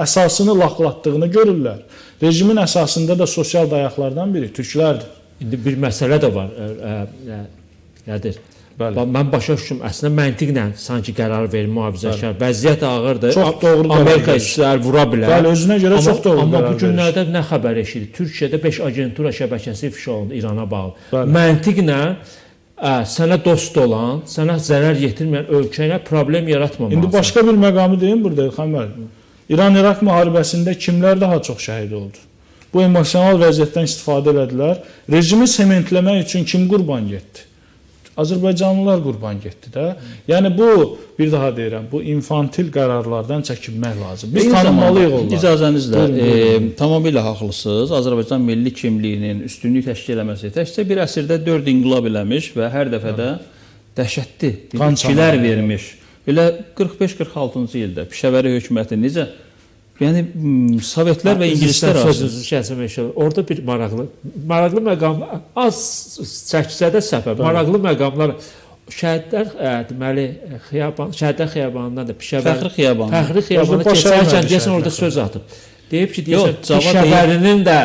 Speaker 3: əsasını laqlatdığını görürlər. Rejimin əsasında da sosial dayaqlardan biri türklərdir.
Speaker 1: İndi bir məsələ də var. Nədir? Bəli. Mən başa düşdüm, əslində məntiqlə sanki qərar verir mühafizəkar. Vəziyyət ağırdır.
Speaker 3: Çox doğru.
Speaker 1: Amerika işçiləri vura bilər.
Speaker 3: Bəli, özünə görə amma, çox doğru.
Speaker 1: Amma bu günlərdə nə xəbər eşidirik? Türkiyədə 5 agentura şəbəkəsi ifşa olundu İrana bağlı. Bəli. Məntiqlə sənə dost olan, sənə zərər yetirməyən ölkə ilə problem yaratmamalısan.
Speaker 3: İndi başqa bir məqamı deyim burada İlxan müəllim. İran-İraq müharibəsində kimlər daha çox şəhid oldu? Bu emosional vəziyyətdən istifadə elədilər. Rejimi sementləmək üçün kim qurban getdi? Azərbaycanlılar qurban getdi də. Yəni bu, bir daha deyirəm, bu infantil qərarlardan çəkinmək lazım. Biz tanınmalıyıq onları.
Speaker 2: İcazənizlə, tamamilə haqlısınız. Azərbaycan milli kimliyinin üstünlük təşkil eləməsi təkcə bir əsrdə 4 inqilab eləmiş və hər dəfə də dəhşətli itkilər vermiş. Belə 45-46-cı ildə Pişəvəri hökuməti necə? Yəni Sovetlər və ingilislər arasında
Speaker 1: sözünüzü kəsmək. Orada bir maraqlı məqam az çəksə də səfər. Maraqlı məqamlar şəhidlər deməli xiyaban, şəhidlər xiyabanından da Pişəvəri
Speaker 2: Fəxri xiyabanı.
Speaker 1: Fəxri xiyabanı keçərkən deyəsən orada söz atıb. Deyib ki, deyəsən Pişəvərinin də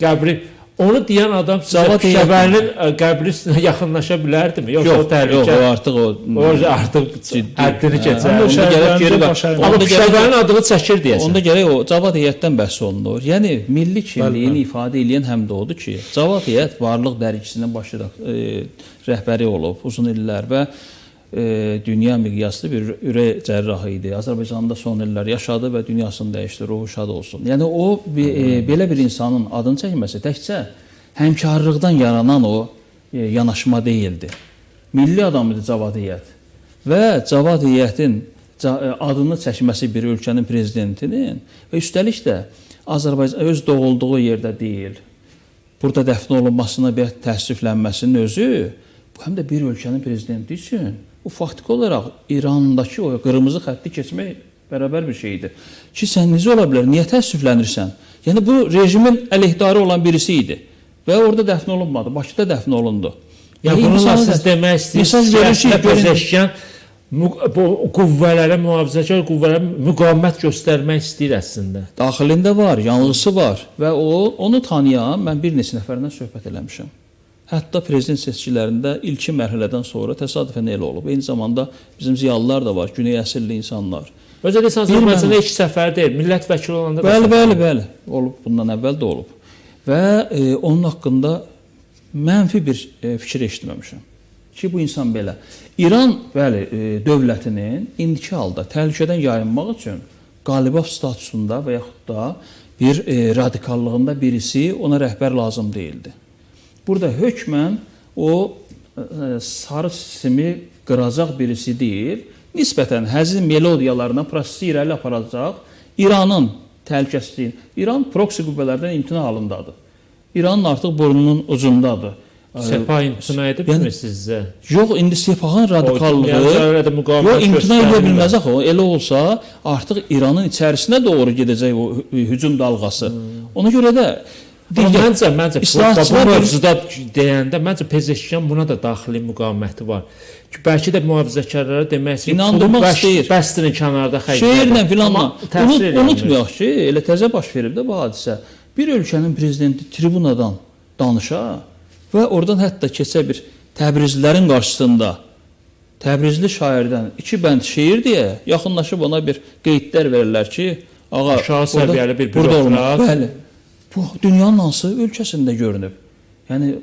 Speaker 1: qəbri. Onu deyən adam sizə Pişəvərinin qəbri üstünə yaxınlaşa bilərdimi? Yoxsa o təhlükə?
Speaker 2: Yox, o artıq
Speaker 1: o artıq həddini keçər. Onda gərək geri bax. Amma Pişəvərinin adını çəkir deyəsən.
Speaker 2: Onda gərək o Cavad Heyətdən bəhs olunur. Yəni milli kimliyini ifadə eləyən həm də odur ki, Cavad Heyət Varlıq dərgisinin baş rəhbəri olub uzun illər və dünya miqyaslı bir ürək cərrahı idi. Azərbaycanda son illər yaşadı və dünyasını dəyişdi, ruhu şad olsun. Yəni o belə bir insanın adını çəkməsi təkcə həmkarlıqdan yaranan o yanaşma deyildi. Milli adam idi Cavad Heyət və Cavad Heyətin adını çəkməsi bir ölkənin prezidentinin və üstəlik də Azərbaycan öz doğulduğu yerdə deyil, burada dəfn olunmasına bir təəssüflənməsinin özü bu həm də bir ölkənin prezidenti üçün bu faktiki olaraq İrandakı o qırmızı xətti keçmək bərabər bir şeydir. Ki, sən necə ola bilər, niyə təəssüflənirsən? Yəni, bu rejimin əleyhdarı olan birisi idi və orada dəfn olunmadı, Bakıda dəfn olundu.
Speaker 1: Yəni, bununla siz demək istəyirsiniz ki, Pezeşkan bu qüvvələrə, mühafizəkar qüvvələrə müqavimət göstərmək istəyir əslində.
Speaker 2: Daxilində var, yanılgısı var və onu tanıyan mən bir neçə nəfərlə söhbət eləmişəm. Hətta prezident seçkilərində ilkin mərhələdən sonra təsadüfən elə olub. Eyni zamanda bizim ziyalılar da var, güney əsilli insanlar.
Speaker 1: Özə deyirsən, Azərbaycanda ilk səfər deyil, millət vəkili olanda da
Speaker 2: bəli, bəli, bəli, olub, bundan əvvəl də olub. Və onun haqqında mənfi bir fikir eşitməmişəm ki, bu insan belə. İran, bəli, dövlətinin indiki halda təhlükədən yayınmaq üçün Qalibaf statusunda və yaxud da bir radikallığında birisi ona rəhbər lazım deyildi. Burada hökmən o sarı simi qıracaq birisi deyil, nisbətən həzin melodiyalarına prosesi irəli aparacaq İranın təhlükəsizliyini. İran proksi qüvvələrdən imtina halındadır. İranın artıq burnunun ucundadır.
Speaker 1: Sepah imtina edibmi sizcə?
Speaker 2: Yox, indi Sepahın radikallığı yox, imtina edə bilməz axı. Elə olsa artıq İranın içərisinə doğru gedəcək o hücum dalğası. Ona görə də
Speaker 1: Məncə, bu mövzuda deyəndə, məncə Pezeşkan buna da daxili müqaviməti var. Ki, bəlkə də mühafizəkarlara demək istəyir,
Speaker 2: İnandırmaq istəyir.
Speaker 1: Bəsdirin kənarda xərclədir.
Speaker 2: Şeirlə filanla. Unutmayaq ki, elə təzə baş verib də bu hadisə. Bir ölkənin prezidenti tribunadan danışa və oradan hətta keçə bir Təbrizlilərin qarşısında Təbrizli şairdən 2 bənd şeir deyə yaxınlaşıb ona bir qeydlər verirlər ki, ağa,
Speaker 1: aşağı səviyyəli bir bürokrat.
Speaker 2: Bəli. Bu, dünyanın hansı ölkəsində görünüb? Yəni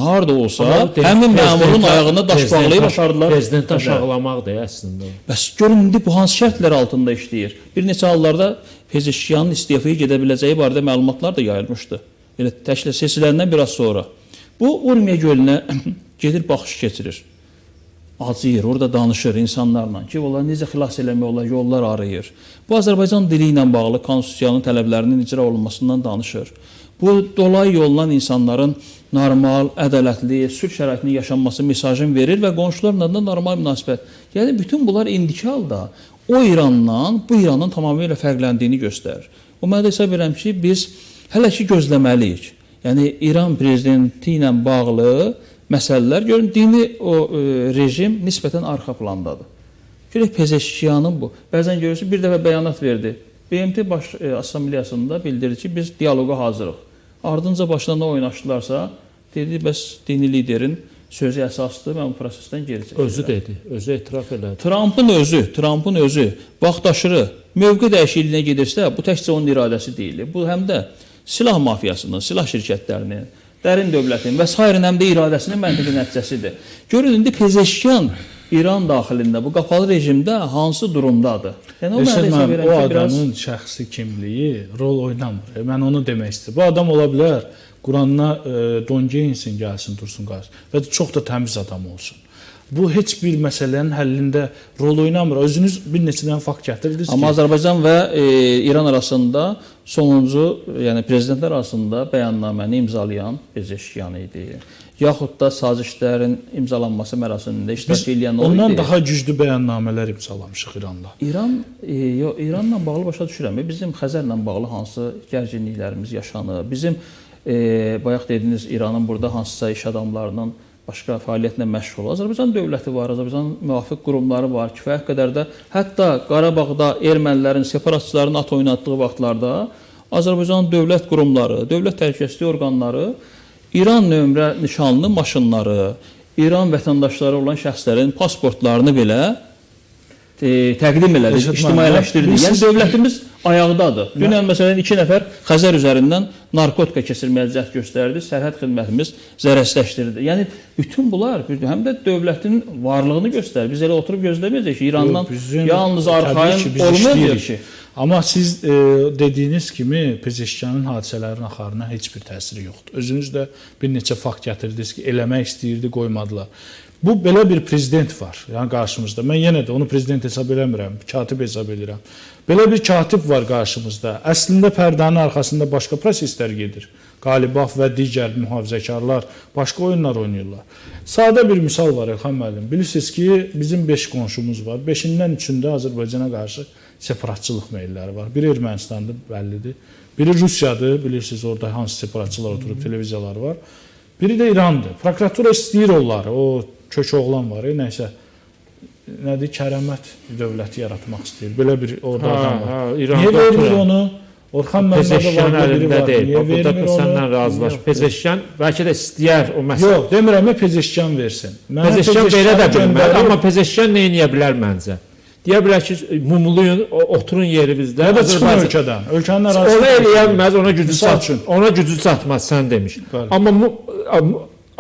Speaker 2: harda olsa, həmin məmurun ayağına daş bağlayıb aşardılar.
Speaker 1: Prezidenti aşağılamaqdır əslində.
Speaker 2: Bəs görün indi bu hansı şərtlər altında işləyir? Bir neçə hallarda Pezeşkiyanın istefaya gedə biləcəyi barədə məlumatlar da yayılmışdı. Elə təşkil seçiləndən biraz sonra. Bu Urmiya gölünə gedir, baxış keçirir. Acıyır, orada danışır insanlarla ki, onları necə xilas eləmək olar, yollar arayır. Bu Azərbaycan dili ilə bağlı konstitusiyanın tələblərinin icra olunmasından danışır. Bu dolayı yolla insanların normal, ədalətli, sülh şəraitinin yaşanması mesajını verir və qonşularla da normal münasibət. Yəni bütün bunlar indiki halda o İrandan, bu İrandan tamamilə fərqləndiyini göstərir. O mənə də hesab edirəm ki, biz hələ ki gözləməliyik. Yəni İran prezidenti ilə bağlı məsələlər, görün dini o rejim nisbətən arxa plandadır. Görək Pezeşkiyanın bu. Bəzən görürsünüz bir dəfə bəyanat verdi. BMT Baş Assambleyasında bildirdi ki, biz dialoqa hazırıq. Ardınca başına nə oynaşdılarsa, dedi bəs dini liderin sözü əsasdır, mən bu prosesdən geri çəkilirəm.
Speaker 1: Özü dedi, özü etiraf elədi.
Speaker 2: Trumpın özü vaxt aşırı mövqe dəyişikliyinə gedirsə, bu təkcə onun iradəsi deyil. Bu həm də silah mafiyasının, silah şirkətlərinin, dərin dövlətin və sairənin həm də iradəsinin məntiqi nəticəsidir. Görün indi Pezeşkiyan İran daxilində bu qapalı rejimdə hansı durumdadır? Yəni o mənə hesab edirəm
Speaker 3: o
Speaker 2: ki, biraz
Speaker 3: adamın şəxsi kimliyi rol oynamır. Mən onu demək istəyirəm. Bu adam ola bilər Quranına don geyinsin, gəlsin, dursun qarşı və çox da təmiz adam olsun. Bu heç bir məsələnin həllində rol oynamır. Özünüz bir neçə dənə fakt gətirdiniz ki,
Speaker 2: Amma Azərbaycan və İran arasında sonuncu, yəni prezidentlər arasında bəyannaməni imzalayan Pezeşkiyan idi. Yaxud da sazişlərin imzalanması mərasimində iştirak edən o idi.
Speaker 3: Ondan daha güclü bəyannamələr imzalamışıq İranla.
Speaker 2: İranla bağlı başa düşürəm. Bizim Xəzərlə bağlı hansı gərginliklərimiz yaşanır? Bizim bayaq dediniz İranın burada hansısa iş adamlarının başqa fəaliyyətlə məşğul. Azərbaycan dövləti var, Azərbaycan müvafiq qurumları var. Kifayət qədər də hətta Qarabağda ermənilərin, separatçıların at oynatdığı vaxtlarda Azərbaycan dövlət qurumları, dövlət təhlükəsizlik orqanları İran nömrə nişanlı maşınları, İran vətəndaşları olan şəxslərin pasportlarını belə təqdim elədi, ictimailəşdirdi. Yəni dövlətimiz ayaqdadır. Dünən məsələn 2 nəfər Xəzər üzərindən narkotika keçirməyə cəhd göstərdi, sərhəd xidmətimiz zərərsizləşdirdi. Yəni bütün bunlar həm də dövlətin varlığını göstərir. Biz elə oturub gözləməyəcəyik ki, İrandan yalnız arxayın olmayacaq ki.
Speaker 3: Amma siz dediyiniz kimi Pezeşkiyanın hadisələrin axarına heç bir təsiri yoxdur. Özünüz də bir neçə fakt gətirdiniz ki, eləmək istəyirdi, qoymadılar. Bu belə bir prezident var, yəni qarşımızda. Mən yenə də onu prezident hesab eləmirəm, katib hesab edirəm. Belə bir katib var qarşımızda. Əslində pərdənin arxasında başqa proseslər gedir. Qalibaf və digər mühafizəkarlar başqa oyunlar oynayırlar. Sadə bir misal var Elxan müəllim. Bilirsiniz ki, bizim 5 qonşumuz var. 5-indən 3-ündə Azərbaycana qarşı separatçılıq meyilləri var. Biri Ermənistandır, bəllidir. Biri Rusiyadır, bilirsiniz orada hansı separatçılar oturub, televiziyalar var. Biri də İrandır. Prokuratura istəyir onları. O kök oğlan var, nəysə, nədir, kərəmət dövləti yaratmaq istəyir. Belə bir orada adam var. Niyə vermir onu? Orxan
Speaker 1: Məmmədov biri var. Niyə vermir onu? Səndən razılaş. Pezeşkiyan bəlkə də istəyər o məsələ.
Speaker 3: Yox, demirəm, Pezeşkiyan versin.
Speaker 1: Pezeşkiyan verə də bilməz, amma Pezeşkiyan nə eləyə bilər məncə? Deyə bilər ki, mumluyun, oturun yerinizdə.
Speaker 3: Ya da çıxın ölkədən. Ölkənin ərazisindən.
Speaker 1: Ona eləyə bilməz, ona gücü çatmaz, sən demiş. Amma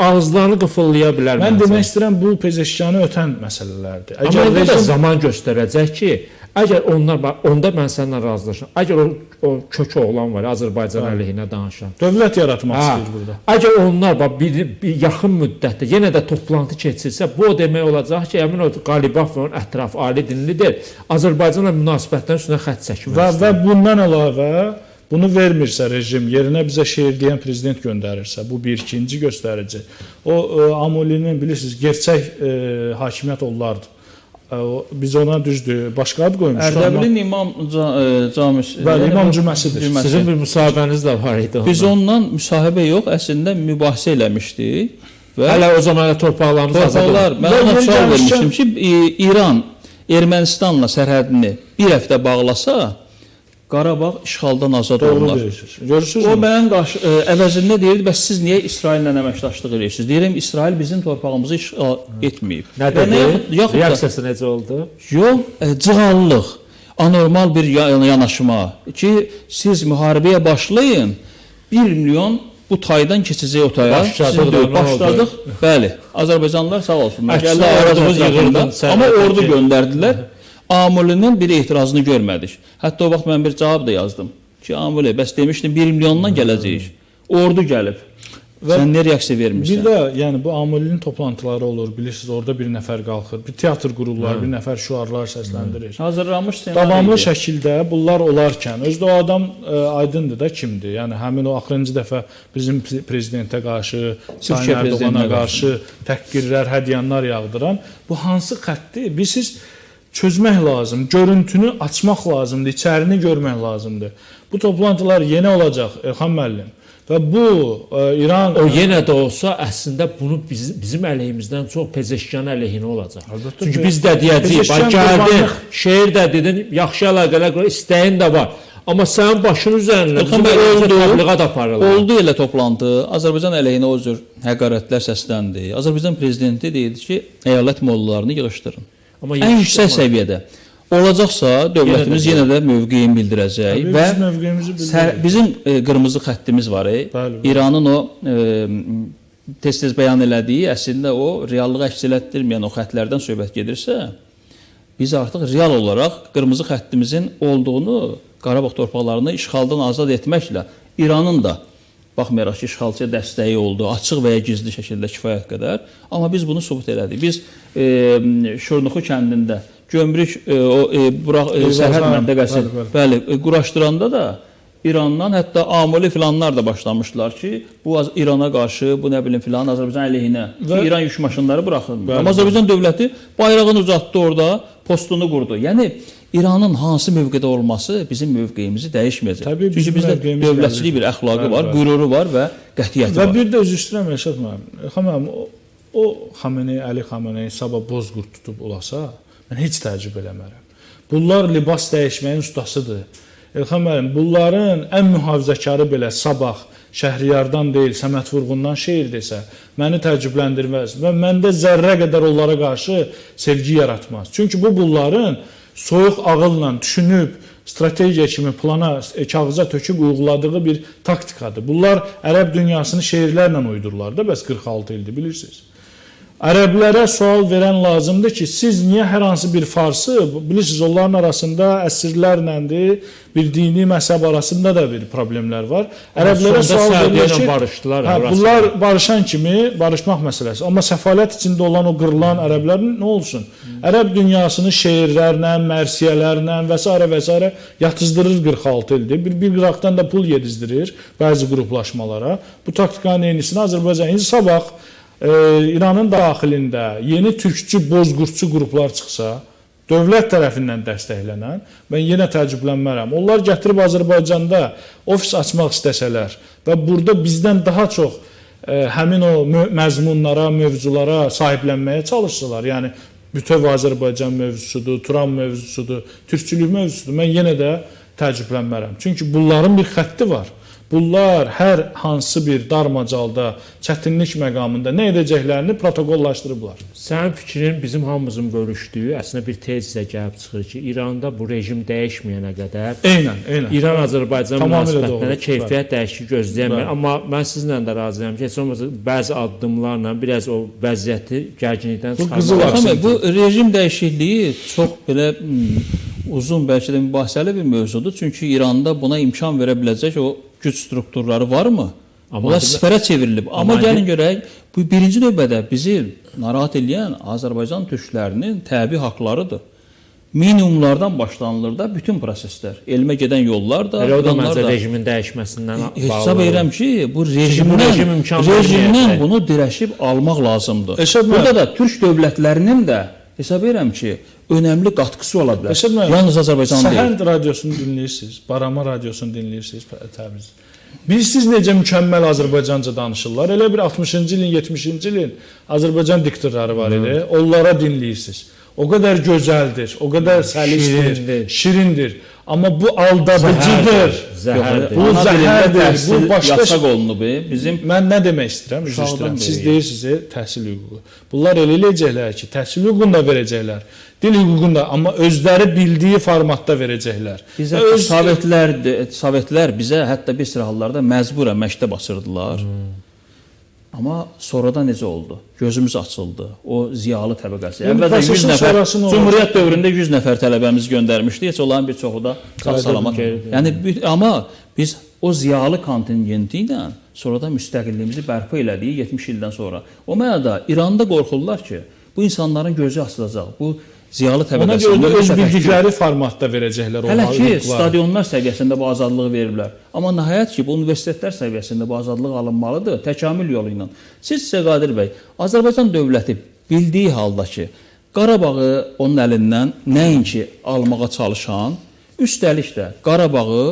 Speaker 1: ağızlarını qıfıllaya bilər.
Speaker 3: Mən demək istəyirəm, bu Pezeşkiyanı ötən məsələlərdir.
Speaker 1: Amma indi də zaman göstərəcək ki, əgər onlar, onda mən səninlə razılaşıram. Əgər o kök oğlan var, Azərbaycan əleyhinə danışan.
Speaker 3: Dövlət yaratmaq istəyir burada.
Speaker 1: Əgər onlar bir yaxın müddətdə yenə də toplantı keçirsə, bu o demək olacaq ki, həmin o Qalibaf və onun ətrafı ali dinlidir, Azərbaycanla münasibətlərin üstünə xətt çəkmək istəyir.
Speaker 3: Və bundan əlavə, bunu vermirsə rejim, yerinə bizə şeir deyən prezident göndərirsə, bu bir ikinci göstərici. O Amulinin, bilirsiniz, gerçək hakimiyyət onlardır. Biz ona düzdür, başqa ad qoymuşduq.
Speaker 2: Ərdəbilin İmam Camisi.
Speaker 3: Bəli, İmam Cüməsidir.
Speaker 1: Sizin bir müsahibəniz də var idi ondan.
Speaker 2: Biz ondan müsahibə yox, əslində mübahisə eləmişdik.
Speaker 1: Hələ o zaman torpaqlarımız azad oldu.
Speaker 2: Mən ona sual vermişdim ki, İran Ermənistanla sərhədini bir həftə bağlasa, Qarabağ işğaldan azad olunlar.
Speaker 3: Görürsünüz
Speaker 2: O mənim əvəzində deyirdi, bəs siz niyə İsraillə əməkdaşlıq edirsiniz? Deyirəm, İsrail bizim torpağımızı işğal etməyib.
Speaker 1: Nə dedi? Reaksiyası necə oldu?
Speaker 2: Yox, cığallıq, anormal bir yanaşma ki, siz müharibəyə başlayın, 1 milyon Bu taydan keçəcək o taya.
Speaker 1: Başladıq,
Speaker 2: başladıq. Bəli. Azərbaycanlılar sağ olsunlar.
Speaker 1: Gəldi ordumuz yığırdın.
Speaker 2: Amma ordu göndərdilər. Amulinin bir etirazını görmədik. Hətta o vaxt mən bir cavab da yazdım ki, Amuli, bəs demişdim 1 milyondan gələcəyik. Ordu gəlib. Və sən niyə reaksiya vermirsən?
Speaker 3: Bir də yəni bu Amulinin toplantıları olur, bilirsiniz, orada bir nəfər qalxır, bir teatr qururlar, bir nəfər şüarlar səsləndirir.
Speaker 2: Hazırlanmış ssenari.
Speaker 3: Davamlı şəkildə bunlar olarkən, özü də o adam aydındır da kimdir. Yəni həmin o axırıncı dəfə bizim prezidentə qarşı, Sayın Ərdoğana qarşı təhqirlər, hədyanlar yağdıran bu hansı xətti? Bilirsiniz, çözmək lazım, görüntünü açmaq lazımdır, içərini görmək lazımdır. Bu toplantılar yenə olacaq, Elxan müəllim. Və bu İran
Speaker 1: o yenə də olsa əslində bunu bizim əleyhimizdən çox Pezeşkiyan əleyhinə olacaq.
Speaker 3: Əlbəttə,
Speaker 1: çünki biz də deyəcəyik, bax gəldin, şeir də dedin, yaxşı əlaqələr qur, istəyin də var. Amma sənin başın üzərinə bizim təbliğat aparırlar.
Speaker 2: Oldu elə toplantı. Azərbaycan əleyhinə o cür həqarətlər səsləndi. Azərbaycan prezidenti deyildi ki, əyalət mollalarını yığışdırın.
Speaker 1: Amma
Speaker 2: ən yüksək səviyyədə. Olacaqsa dövlətimiz yenə də mövqeyini bildirəcək və bizim qırmızı xəttimiz var.
Speaker 3: Bəli, bəli.
Speaker 2: İranın o tez-tez bəyan elədiyi, əslində o reallığı əks elətdirməyən o xəttlərdən söhbət gedirsə, biz artıq real olaraq qırmızı xəttimizin olduğunu Qarabağ torpaqlarını işğaldan azad etməklə İranın da baxmayaraq ki, işğalçıya dəstəyi oldu, açıq və ya gizli şəkildə kifayət qədər, amma biz bunu sübut elədik. Biz Şurnuxu kəndində gömrük sərhəd məntəqəsi bəli, quraşdıranda da İrandan hətta Amuli filanlar da başlamışdılar ki, bu İrana qarşı, bu nə bilim filan Azərbaycan əleyhinə ki, İran yük maşınları buraxılmır. Amma Azərbaycan dövləti bayrağını uzatdı orada, postunu qurdu. Yəni İranın hansı mövqedə olması bizim mövqeyimizi dəyişməyəcək.
Speaker 3: Təbii,
Speaker 2: çünki bizdə dövlətçilik bir əxlaqı var, qüruru var və qətiyyəti
Speaker 3: və
Speaker 2: var.
Speaker 3: Və bir də üzr istəyirəm Elşad müəllim. Elxan müəllim, o Xamenei, Əli Xamenei sabah bozqurd tutub olasa, mən heç təəccüb eləmərəm. Bunlar libas dəyişməyin ustasıdır. Elxan müəllim, bunların ən mühafizəkarı belə sabah Şəhriyardan deyil, Səməd Vurğundan şeir desə, məni təəccübləndirməz və məndə zərrə qədər onlara qarşı sevgi yaratmaz. Çünki bu bunların soyuq ağılla düşünüb, strategiya kimi plana, kağıza töküb uyguladığı bir taktikadır. Bunlar ərəb dünyasını şeirlərlə uydururlar da, bəs 46 ildir, bilirsiniz. Ərəblərə sual verən lazımdır ki, siz niyə hər hansı bir farsı, bilirsiniz, onların arasında əsirlərləndir, bir dini məzhəb arasında da bir problemlər var. Ərəblərə sual verilir ki,
Speaker 1: barışdılar,
Speaker 3: bunlar barışan kimi barışmaq məsələsi. Amma səfalət içində olan o qırılan ərəblərin nə olsun? Ərəb dünyasını şeirlərlə, mərsiyələrlə və s. və s. yatızdırır 46 ildir. Bir qıraqdan da pul yedizdirir bəzi qruplaşmalara. Bu taktikanın eynisini Azərbaycan indi sabah İranın daxilində yeni türkçü, bozqurtçu qruplar çıxsa, dövlət tərəfindən dəstəklənən, mən yenə təəccüblənmərəm. Onlar gətirib Azərbaycanda ofis açmaq istəsələr və burada bizdən daha çox həmin o məzmunlara, mövzulara sahiblənməyə çalışsalar, yəni bütöv Azərbaycan mövzusudur, Turan mövzusudur, türkçülük mövzusudur, mən yenə də təəccüblənmərəm. Çünki bunların bir xətti var. Bunlar hər hansı bir dar macalda, çətinlik məqamında nə edəcəklərini protokollaşdırıblar.
Speaker 1: Sənin fikrin bizim hamımızın bölüşdüyü əslində bir tezlə gəlib çıxır ki, İranda bu rejim dəyişməyənə qədər
Speaker 3: Eynən.
Speaker 1: İran-Azərbaycan münasibətlərində keyfiyyət dəyişikliyi gözləyəmir. Amma mən sizinlə də razıyam ki, heç olmasa bəzi addımlarla biraz o vəziyyəti gərginlikdən çıxarmaq.
Speaker 2: Bu rejim dəyişikliyi çox belə uzun, bəlkə də mübahisəli bir mövzudur. Çünki İranda buna imkan verə biləcək o güc strukturları varmı? Bunlar sipərə çevrilib. Amma gəlin görək, bu birinci növbədə bizi narahat eləyən Azərbaycan türklərinin təbii haqlarıdır. Minimumlardan başlanılır da bütün proseslər. Elmə gedən yollar da,
Speaker 1: elə o da məncə rejimin dəyişməsindən bağlı.
Speaker 2: Hesab edirəm ki, bu rejimdən bunu dirəşib almaq lazımdır. Burada da türk dövlətlərinin də hesab edirəm ki, önəmli qatqısı ola bilər. Yalnız Azərbaycan deyil.
Speaker 3: Səhənd radiosunu dinləyirsiniz, Barama radiosunu dinləyirsiniz Təbriz. Bilirsiniz necə mükəmməl Azərbaycanca danışırlar. Elə bir 60-cı ilin, 70-ci ilin Azərbaycan diktorları var idi. Onlara dinləyirsiniz. O qədər gözəldir, o qədər səlisdir, şirindir. Amma bu aldadıcıdır.
Speaker 1: Zəhərdir.
Speaker 3: Bu zəhərdir. Bu başqa
Speaker 2: yasaq olunub. Bizim
Speaker 3: mən nə demək istəyirəm? Üzr istəyirəm. Siz deyirsiniz təhsil hüququ. Bunlar elə eləyəcəklər ki, təhsil hüququnu da verəcəklər. Dil hüququnu da, amma özləri bildiyi formatda verəcəklər.
Speaker 2: Bizə Sovetlər bizə hətta bir sıra hallarda məcburən məktəb açırdılar. Amma sonradan necə oldu? Gözümüz açıldı. O ziyalı təbəqəsi. Əvvəlcə 100 nəfər, Cumhuriyyət dövründə 100 nəfər tələbəmiz göndərmişdi. Heç onların bir çoxu da sağ-salamat. Yəni amma biz o ziyalı kontingenti ilə sonradan müstəqilliyimizi bərpa elədik 70 ildən sonra. O mənada İranda qorxurlar ki, bu insanların gözü açılacaq. Bu ziyalı təbəqəsi.
Speaker 3: Ona görə də öz bildikləri formatda verəcəklər
Speaker 2: onları. Hələ ki, stadionlar səviyyəsində bu azadlığı veriblər. Amma nəhayət ki, bu universitetlər səviyyəsində bu azadlıq alınmalıdır təkamül yolu ilə. Siz isə Qadir bəy, Azərbaycan dövləti bildiyi halda ki, Qarabağı onun əlindən nəinki almağa çalışan, üstəlik də Qarabağı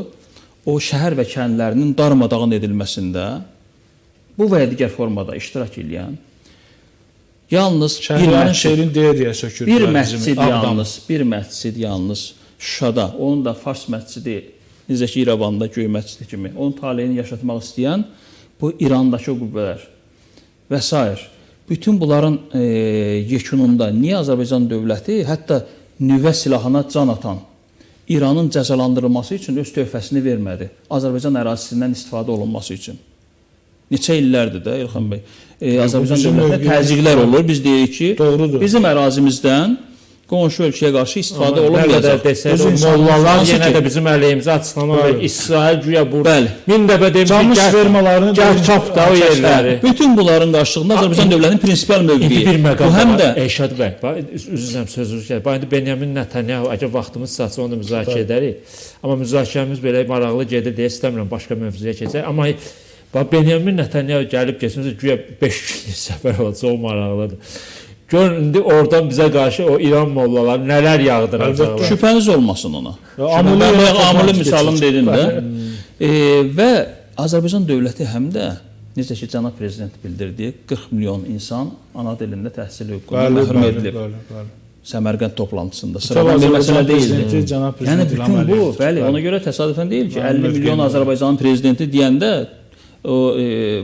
Speaker 2: o şəhər və kəndlərinin darmadağın edilməsində bu və ya digər formada iştirak eləyən, yalnız
Speaker 3: bir məscid, deyə-deyə sökürdülər
Speaker 2: bir məscid yalnız Şuşada, onun da Fars məscidi, necə ki İrəvanda Göy məscidi kimi, onun taleyini yaşatmaq istəyən bu İrandakı o qüvvələr və s. Bütün bunların yekununda niyə Azərbaycan dövləti hətta nüvə silahına can atan İranın cəzalandırılması üçün öz töhfəsini vermədi? Azərbaycan ərazisindən istifadə olunması üçün. Neçə illərdir də İlxan bəy? Azərbaycan dövlətinə təzyiqlər olur. Biz deyirik ki, doğrudur, bizim ərazimizdən qonşu ölkəyə qarşı istifadə olunmayacaq.
Speaker 1: Mollalar yenə də bizim əleyhimizə açıqlama verir. İsrail güya burada. Min dəfə demişik, gəl çap da o yerləri.
Speaker 2: Bütün bunların qarşılığında Azərbaycan dövlətinin prinsipial mövqeyi.
Speaker 1: Bu həm də Elşad bəy, üzr istəyirəm sözünüzü gəlir. Bax indi Benyamin Netanyahu, əgər vaxtımız çatsa onu müzakirə edərik. Amma müzakirəmiz belə maraqlı gedir deyə istəmirəm başqa mövzuya keçək. Amma bax Benyamin Netanyahu gəlib keçsin, güya 5 günlük səfər olacaq, o maraqlıdır. Görün, indi oradan bizə qarşı o İran mollaları nələr yağdıracaqlar.
Speaker 2: Şübhəniz olmasın ona. Amuli misalını dedin də. Və Azərbaycan dövləti həm də, necə ki, cənab prezident bildirdi, 40 milyon insan ana dilində təhsil hüququndan məhrum edilib. Səmərqənd toplantısında sıradan bir məsələ deyildi. Yəni bütün bu, bəli, ona görə təsadüfən deyil ki, 50 milyon Azərbaycanın prezidenti deyəndə o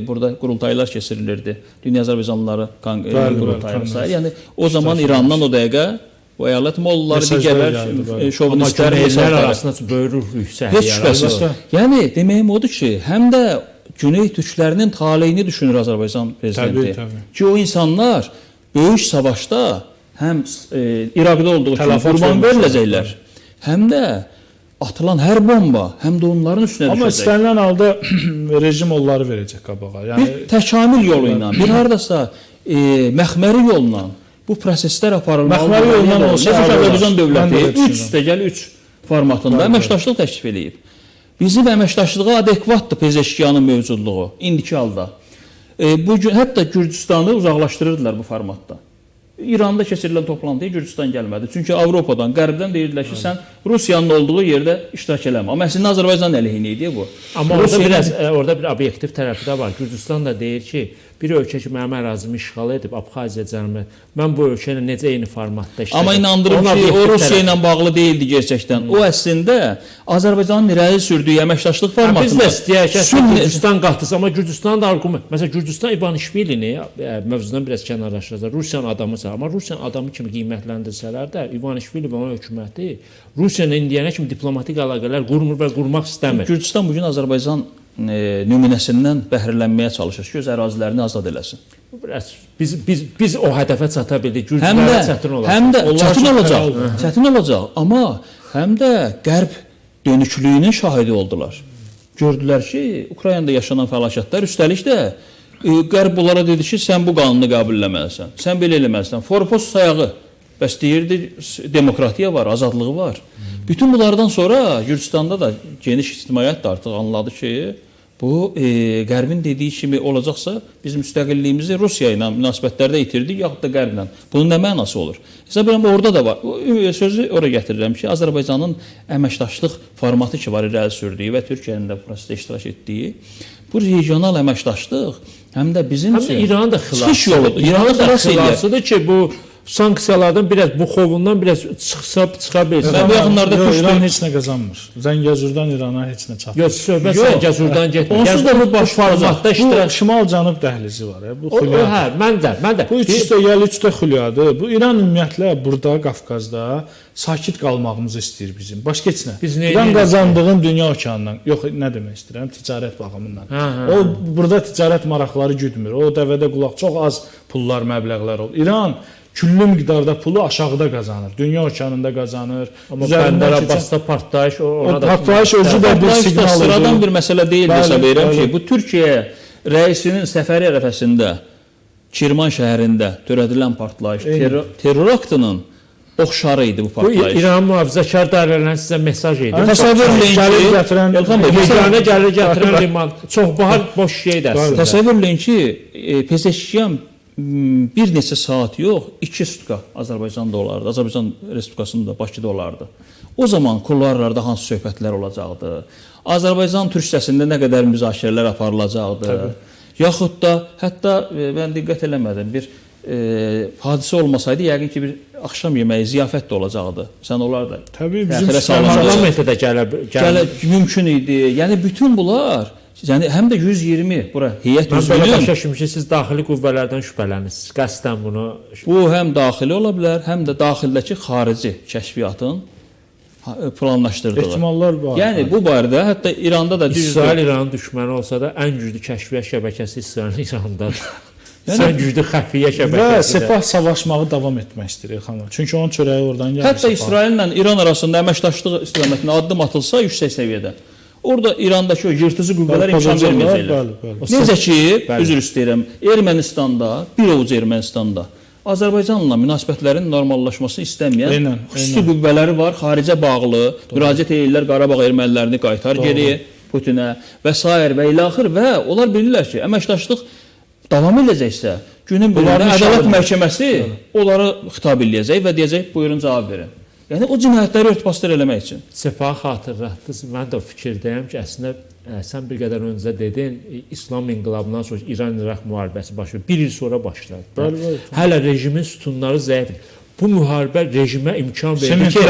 Speaker 2: burada qurultaylar keçirilirdi. Dünya Azərbaycanlıları qurultayı və s. Yəni o zaman İrandan o dəqiqə o əyalət mollaları, digərlər, şovinistlər
Speaker 1: arasında böyük ruh yüksəkliyi.
Speaker 2: Heç şübhəsiz. Yəni deməyim odur ki, həm də Güney türklərinin taleyini düşünür Azərbaycan prezidenti. Təbii. Ki o insanlar böyük savaşda həm İraqda olduğu kimi qurban veriləcəklər, həm də atılan hər bomba həm də onların üstünə düşəcək.
Speaker 3: Amma istənilən halda rejim onları verəcək qabağa.
Speaker 2: Yəni bir təkamül yolu ilə, bir hardasa məxməri yolla bu proseslər aparılmalıdır.
Speaker 3: Məxməri yolla olsa,
Speaker 2: necə ki Azərbaycan dövləti 3+3 formatında əməkdaşlıq təklif eləyib. Bizim əməkdaşlığa adekvatdır Pezeşkiyanın mövcudluğu indiki halda. Bugün hətta Gürcüstanı uzaqlaşdırırdılar bu formatda. İranda keçirilən toplantıya Gürcüstan gəlmədi. Çünki Avropadan, Qərbdən deyirdilər ki, sən Rusiyanın olduğu yerdə iştirak eləmə. Amma əslində Azərbaycan əleyhinə idi bu.
Speaker 1: Amma orada biraz orada bir obyektiv tərəfi də var. Gürcüstan da deyir ki, bir ölkə ki mənim ərazimi işğal edib, Abxaziya, Cənubi, mən bu ölkə ilə necə eyni formatda işləyəcəm?
Speaker 2: Amma inandırım ki, o Rusiya ilə bağlı deyildi gerçəkdən. O əslində Azərbaycanın irəli sürdüyü əməkdaşlıq formatında.
Speaker 1: Biz də istəyək ki, Gürcüstan qatılsın, amma Gürcüstanın da arqument. Məsələn, Gürcüstan İvanişvilini mövzudan biraz kənarlaşdıracaq. Rusiyanın adamısa, amma Rusiyanın adamı kimi qiymətləndirsələr də İvanişvili və onun hökuməti Rusiya ilə indiyənə kimi diplomatik əlaqələr qurmur və qurmaq istəmir.
Speaker 2: Gürcüstan bugün Azərbaycan nümunəsindən bəhrələnməyə çalışır ki, öz ərazilərini azad eləsin.
Speaker 1: Biraz biz o hədəfə çata bildik. Gürcülərə çətin olacaq.
Speaker 2: Həm də çətin olacaq. Çətin olacaq, amma həm də Qərb dönüklüyünün şahidi oldular. Gördülər ki, Ukraynada yaşanan fəlakətlər, üstəlik də Qərb bunlara dedi ki, sən bu qanunu qəbul eləməlisən, sən belə eləməlisən. Forpost sayağı, bəs deyirdi, demokratiya var, azadlığı var. Bütün bunlardan sonra Gürcüstanda da geniş ictimaiyyət də artıq anladı ki, bu Qərbin dediyi kimi olacaqsa, biz müstəqilliyimizi Rusiya ilə münasibətlərdə itirdik, yaxud da Qərblə. Bunun nə mənası olur? Hesab edirəm, orada da var. Sözü ora gətirirəm ki, Azərbaycanın əməkdaşlıq formatı ki var irəli sürdüyü və Türkiyənin də bu prosesdə iştirak etdiyi, bu regional əməkdaşlıq həm də bizim
Speaker 1: üçün İranı da
Speaker 2: xilas yoludur. İranı da xilasıdır
Speaker 1: ki, bu sanksiyalardan biraz, bu xovundan biraz çıxa bilsin.
Speaker 2: Mən bu yaxınlarda
Speaker 3: İran heç nə qazanmır. Zəngəzurdan İrana heç nə çatmır.
Speaker 1: Yox, söhbət Zəngəzurdan getmir.
Speaker 2: Onsuz da bu baş
Speaker 1: formatda
Speaker 3: iştirak şimal-cənub dəhlizi var. Bu xülyadır.
Speaker 1: Hə, mən də.
Speaker 3: Bu 3 üstə gəl 3 də xülyadır. Bu İran ümumiyyətlə burada Qafqazda sakit qalmağımızı istəyir bizim. Başqa heç nə. İran qazandığın dünya okeanından, yox, nə demək istəyirəm, ticarət baxımından. O burada ticarət maraqları güdmür. O dəvədə qulaq çox az pullar, məbləğlər olur. İran küllü miqdarda pulu aşağıda qazanır. Dünya okeanında qazanır.
Speaker 1: Amma Bəndər Abbasda partlayış
Speaker 3: ona da partlayış özü də bir siqnal idi.
Speaker 2: Sıradan bir məsələ deyil hesab edirəm ki, bu Türkiyə rəisinin səfəri ərəfəsində Kirman şəhərində törədilən partlayış terror aktının oxşarı idi bu partlayış.
Speaker 1: Bu İran mühafizəkar dairələrinə sizə mesaj idi.
Speaker 2: Təsəvvür eləyin ki,
Speaker 1: Elxan bəy, yeganə gəlir gətirən liman çox bahar boş şeydir əslində.
Speaker 2: Təsəvvür eləyin ki, Pezeşkiyan bir neçə saat yox, 2 sutka Azərbaycanda olardı, Azərbaycan Respublikasında, Bakıda olardı. O zaman kuluarlarda hansı söhbətlər olacaqdı? Azərbaycan türkçəsində nə qədər müzakirələr aparılacaqdı? Tabii. Yaxud da, hətta mən diqqət eləmədim, bir hadisə olmasaydı, yəqin ki, bir axşam yeməyi, ziyafət də olacaqdı. Sən onlar da
Speaker 3: təbii bizim
Speaker 1: parlamentə də gələ
Speaker 2: mümkün idi. Yəni bütün bunlar, yəni həm də 120 bura heyət üzvünün.
Speaker 1: Mən belə başa düşmüşəm ki, siz daxili qüvvələrdən şübhələnirsiniz. Qəsdən bunu.
Speaker 2: Bu həm daxili ola bilər, həm də daxildəki xarici kəşfiyyatın planlaşdırdığı.
Speaker 3: Ehtimallar var.
Speaker 2: Yəni bu barədə hətta İranda da
Speaker 1: düzdür. İsrail İranın düşməni olsa da ən güclü kəşfiyyat şəbəkəsi İsrailin İrandadır. Yəni, ən güclü xəfiyyə şəbəkəsi.
Speaker 3: Və Sepah savaşmağı davam etmək istəyir Elxan. Çünki onun çörəyi oradan gəlir.
Speaker 2: Hətta İsraillə İran arasında əməkdaşlıq istiqamətində addım atılsa yüksək səviyyədə, orada İrandakı o yırtıcı qüvvələr imkan verməyəcəklər. Necə ki, üzr istəyirəm, Ermənistanda, bir ovuc Ermənistanda Azərbaycanla münasibətlərin normallaşmasını istəməyən xüsusi qüvvələri var, xaricə bağlı, müraciət edirlər Qarabağ ermənilərini qaytar geri Putinə və s. və ilaxır və onlar bilirlər ki, əməkdaşlıq davam edəcəksə, günün birində Ədalət Məhkəməsi onları xitab eləyəcək və deyəcək, buyurun cavab verin. Yəni o cinayətləri örtbasdır eləmək üçün.
Speaker 1: Sepahı xatırlatdınız. Mən də o fikirdəyəm ki, əslində sən bir qədər öncə dedin, İslam inqilabından sonra İran-İraq müharibəsi başladı. Bir il sonra başladı.
Speaker 3: Bəli, bəli.
Speaker 1: Hələ rejimin sütunları zəifdir. Bu müharibə rejimə imkan verdi ki,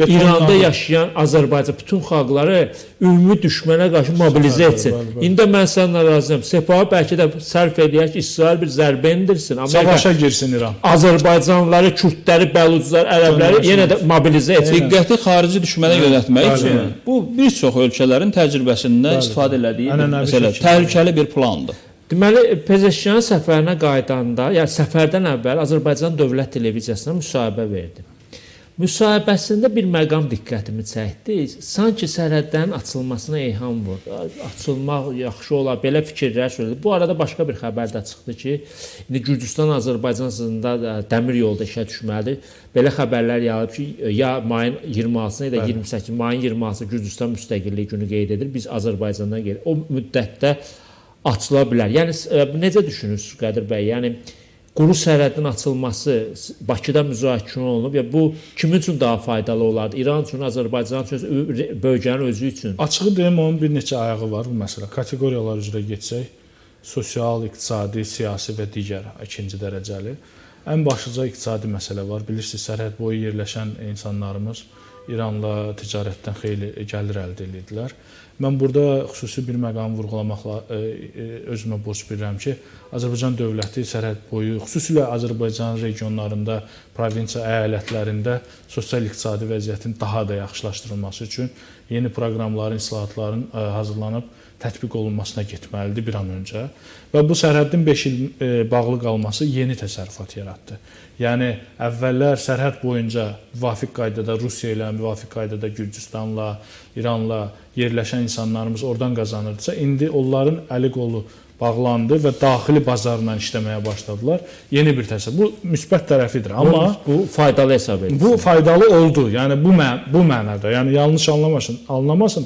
Speaker 1: İranda yaşayan Azərbaycan bütün xalqları ümumi düşmənə qarşı mobilizə etsin. İndi mən səninlə razıyam. Sepahı bəlkə də sərf eləyək ki, İsrail bir zərbə endirsin.
Speaker 3: Savaşa girsin İran.
Speaker 1: Azərbaycanlıları, Kürdləri, Bəlucları, Ərəbləri yenə də mobilizə etsin.
Speaker 2: Diqqəti xarici düşmənə yönəltmək üçün bu bir çox ölkələrin təcrübəsindən istifadə elədiyi bir məsələ, təhlükəli bir plandır.
Speaker 1: Deməli, Pezeşkiyanın səfərinə qayıdanda, yəni səfərdən əvvəl Azərbaycan Dövlət Televiziyasına müsahibə verdi. Müsahibəsində bir məqam diqqətimi çəkdi. Sanki sərhədlərin açılmasına eyham vurdu. Açılmaq yaxşı olar, belə fikirlər söylədi. Bu arada başqa bir xəbər də çıxdı ki, indi Gürcüstan Azərbaycan sınırında dəmir yolda işə düşməlidir. Belə xəbərlər yayılıb ki, ya mayın 26-sına ya da 28 mayın 26-sı Gürcüstan müstəqilliyi günü qeyd edilir. Biz Azərbaycandan qeyd. O müddətdə açıla bilər. Yəni necə düşünürsünüz Qədir bəy? Yəni quru sərhədin açılması Bakıda müzakirə olunub. Ya bu kimin üçün daha faydalı olardı? İran üçün, Azərbaycan üçün, bölgənin özü üçün?
Speaker 3: Açığı deyim, onun bir neçə ayağı var bu məsələ. Kateqoriyalar üzrə getsək, sosial, iqtisadi, siyasi və digər ikinci dərəcəli. Ən başlıca iqtisadi məsələ var. Bilirsiniz, sərhəd boyu yerləşən insanlarımız İranla ticarətdən xeyli gəlir əldə edirdilər. Mən burada xüsusi bir məqamı vurğulamaqla özümə borc bilirəm ki, Azərbaycan dövləti sərhəd boyu, xüsusilə Azərbaycan regionlarında, provinsiya əyalətlərində sosial-iqtisadi vəziyyətin daha da yaxşılaşdırılması üçün yeni proqramların, islahatların hazırlanıb tətbiq olunmasına getməlidir bir an öncə. Və bu sərhəddin 5 il bağlı qalması yeni təsərrüfat yaratdı. Yəni əvvəllər sərhəd boyunca müvafiq qaydada Rusiya ilə, müvafiq qaydada Gürcüstanla, İranla yerləşən insanlarımız oradan qazanırdısa, indi onların əli qolu bağlandı və daxili bazarla işləməyə başladılar. Yeni bir təsərrüfat. Bu müsbət tərəfidir, amma
Speaker 1: bu faydalı hesab edilir.
Speaker 3: Bu faydalı oldu. Yəni bu mənada. Yəni yanlış anlamasın.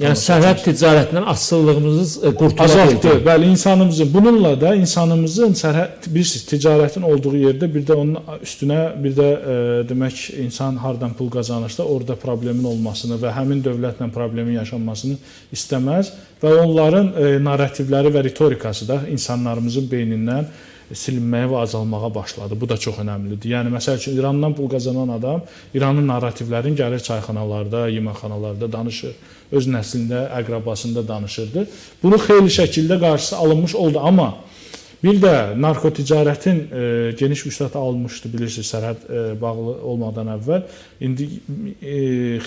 Speaker 1: Yəni sərhəd ticarətindən asılılığımızı qurtula
Speaker 3: bildi. Bəli, insanımızın bununla da insanımızın sərhəd bilirsiniz, ticarətin olduğu yerdə bir də onun üstünə bir də demək insan hardan pul qazanırsa orada problemin olmasını və həmin dövlətlə problemin yaşanmasını istəməz və onların narrativləri və ritorikası da insanlarımızın beynindən silinməyə və azalmağa başladı. Bu da çox önəmlidir. Yəni məsəl üçün İrandan pul qazanan adam İranın narrativlərini gəlir çayxanalarda, yeməkxanalarda danışır. Öz nəslində, əqrabasında danışırdı. Bunu xeyli şəkildə qarşısı alınmış oldu, amma bir də narkoticarətin geniş vüsət almışdı, bilirsiniz, sərhəd bağlı olmadan əvvəl. İndi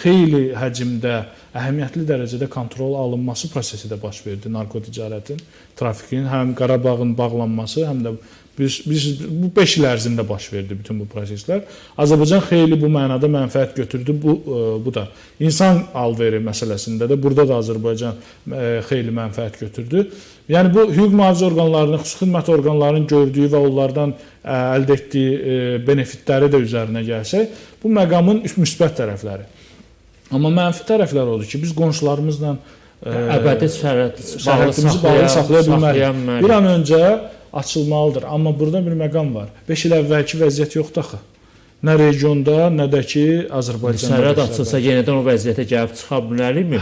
Speaker 3: xeyli həcmdə, əhəmiyyətli dərəcədə kontrol alınması prosesi də baş verdi narkoticarətin, trafikin, həm Qarabağın bağlanması, həm də biz bu 5 il ərzində baş verdi bütün bu proseslər. Azərbaycan xeyli bu mənada mənfəət götürdü. Bu da insan alveri məsələsində də burada da Azərbaycan xeyli mənfəət götürdü. Yəni bu hüquq mühafizə orqanlarının, xüsusi xidmət orqanlarının gördüyü və onlardan əldə etdiyi benefitləri də üzərinə gəlsək, bu məqamın müsbət tərəfləri. Amma mənfi tərəfləri odur ki, biz qonşularımızla
Speaker 1: əbədi
Speaker 3: sərhədimizi bağlı saxlaya bilmərik. Bir an öncə açılmalıdır. Amma burada bir məqam var. 5 il əvvəlki vəziyyət yoxdur axı. Nə regionda, nə də ki Azərbaycanda.
Speaker 1: Sərhəd açılsa yenidən o vəziyyətə gəlib çıxa bilərikmi?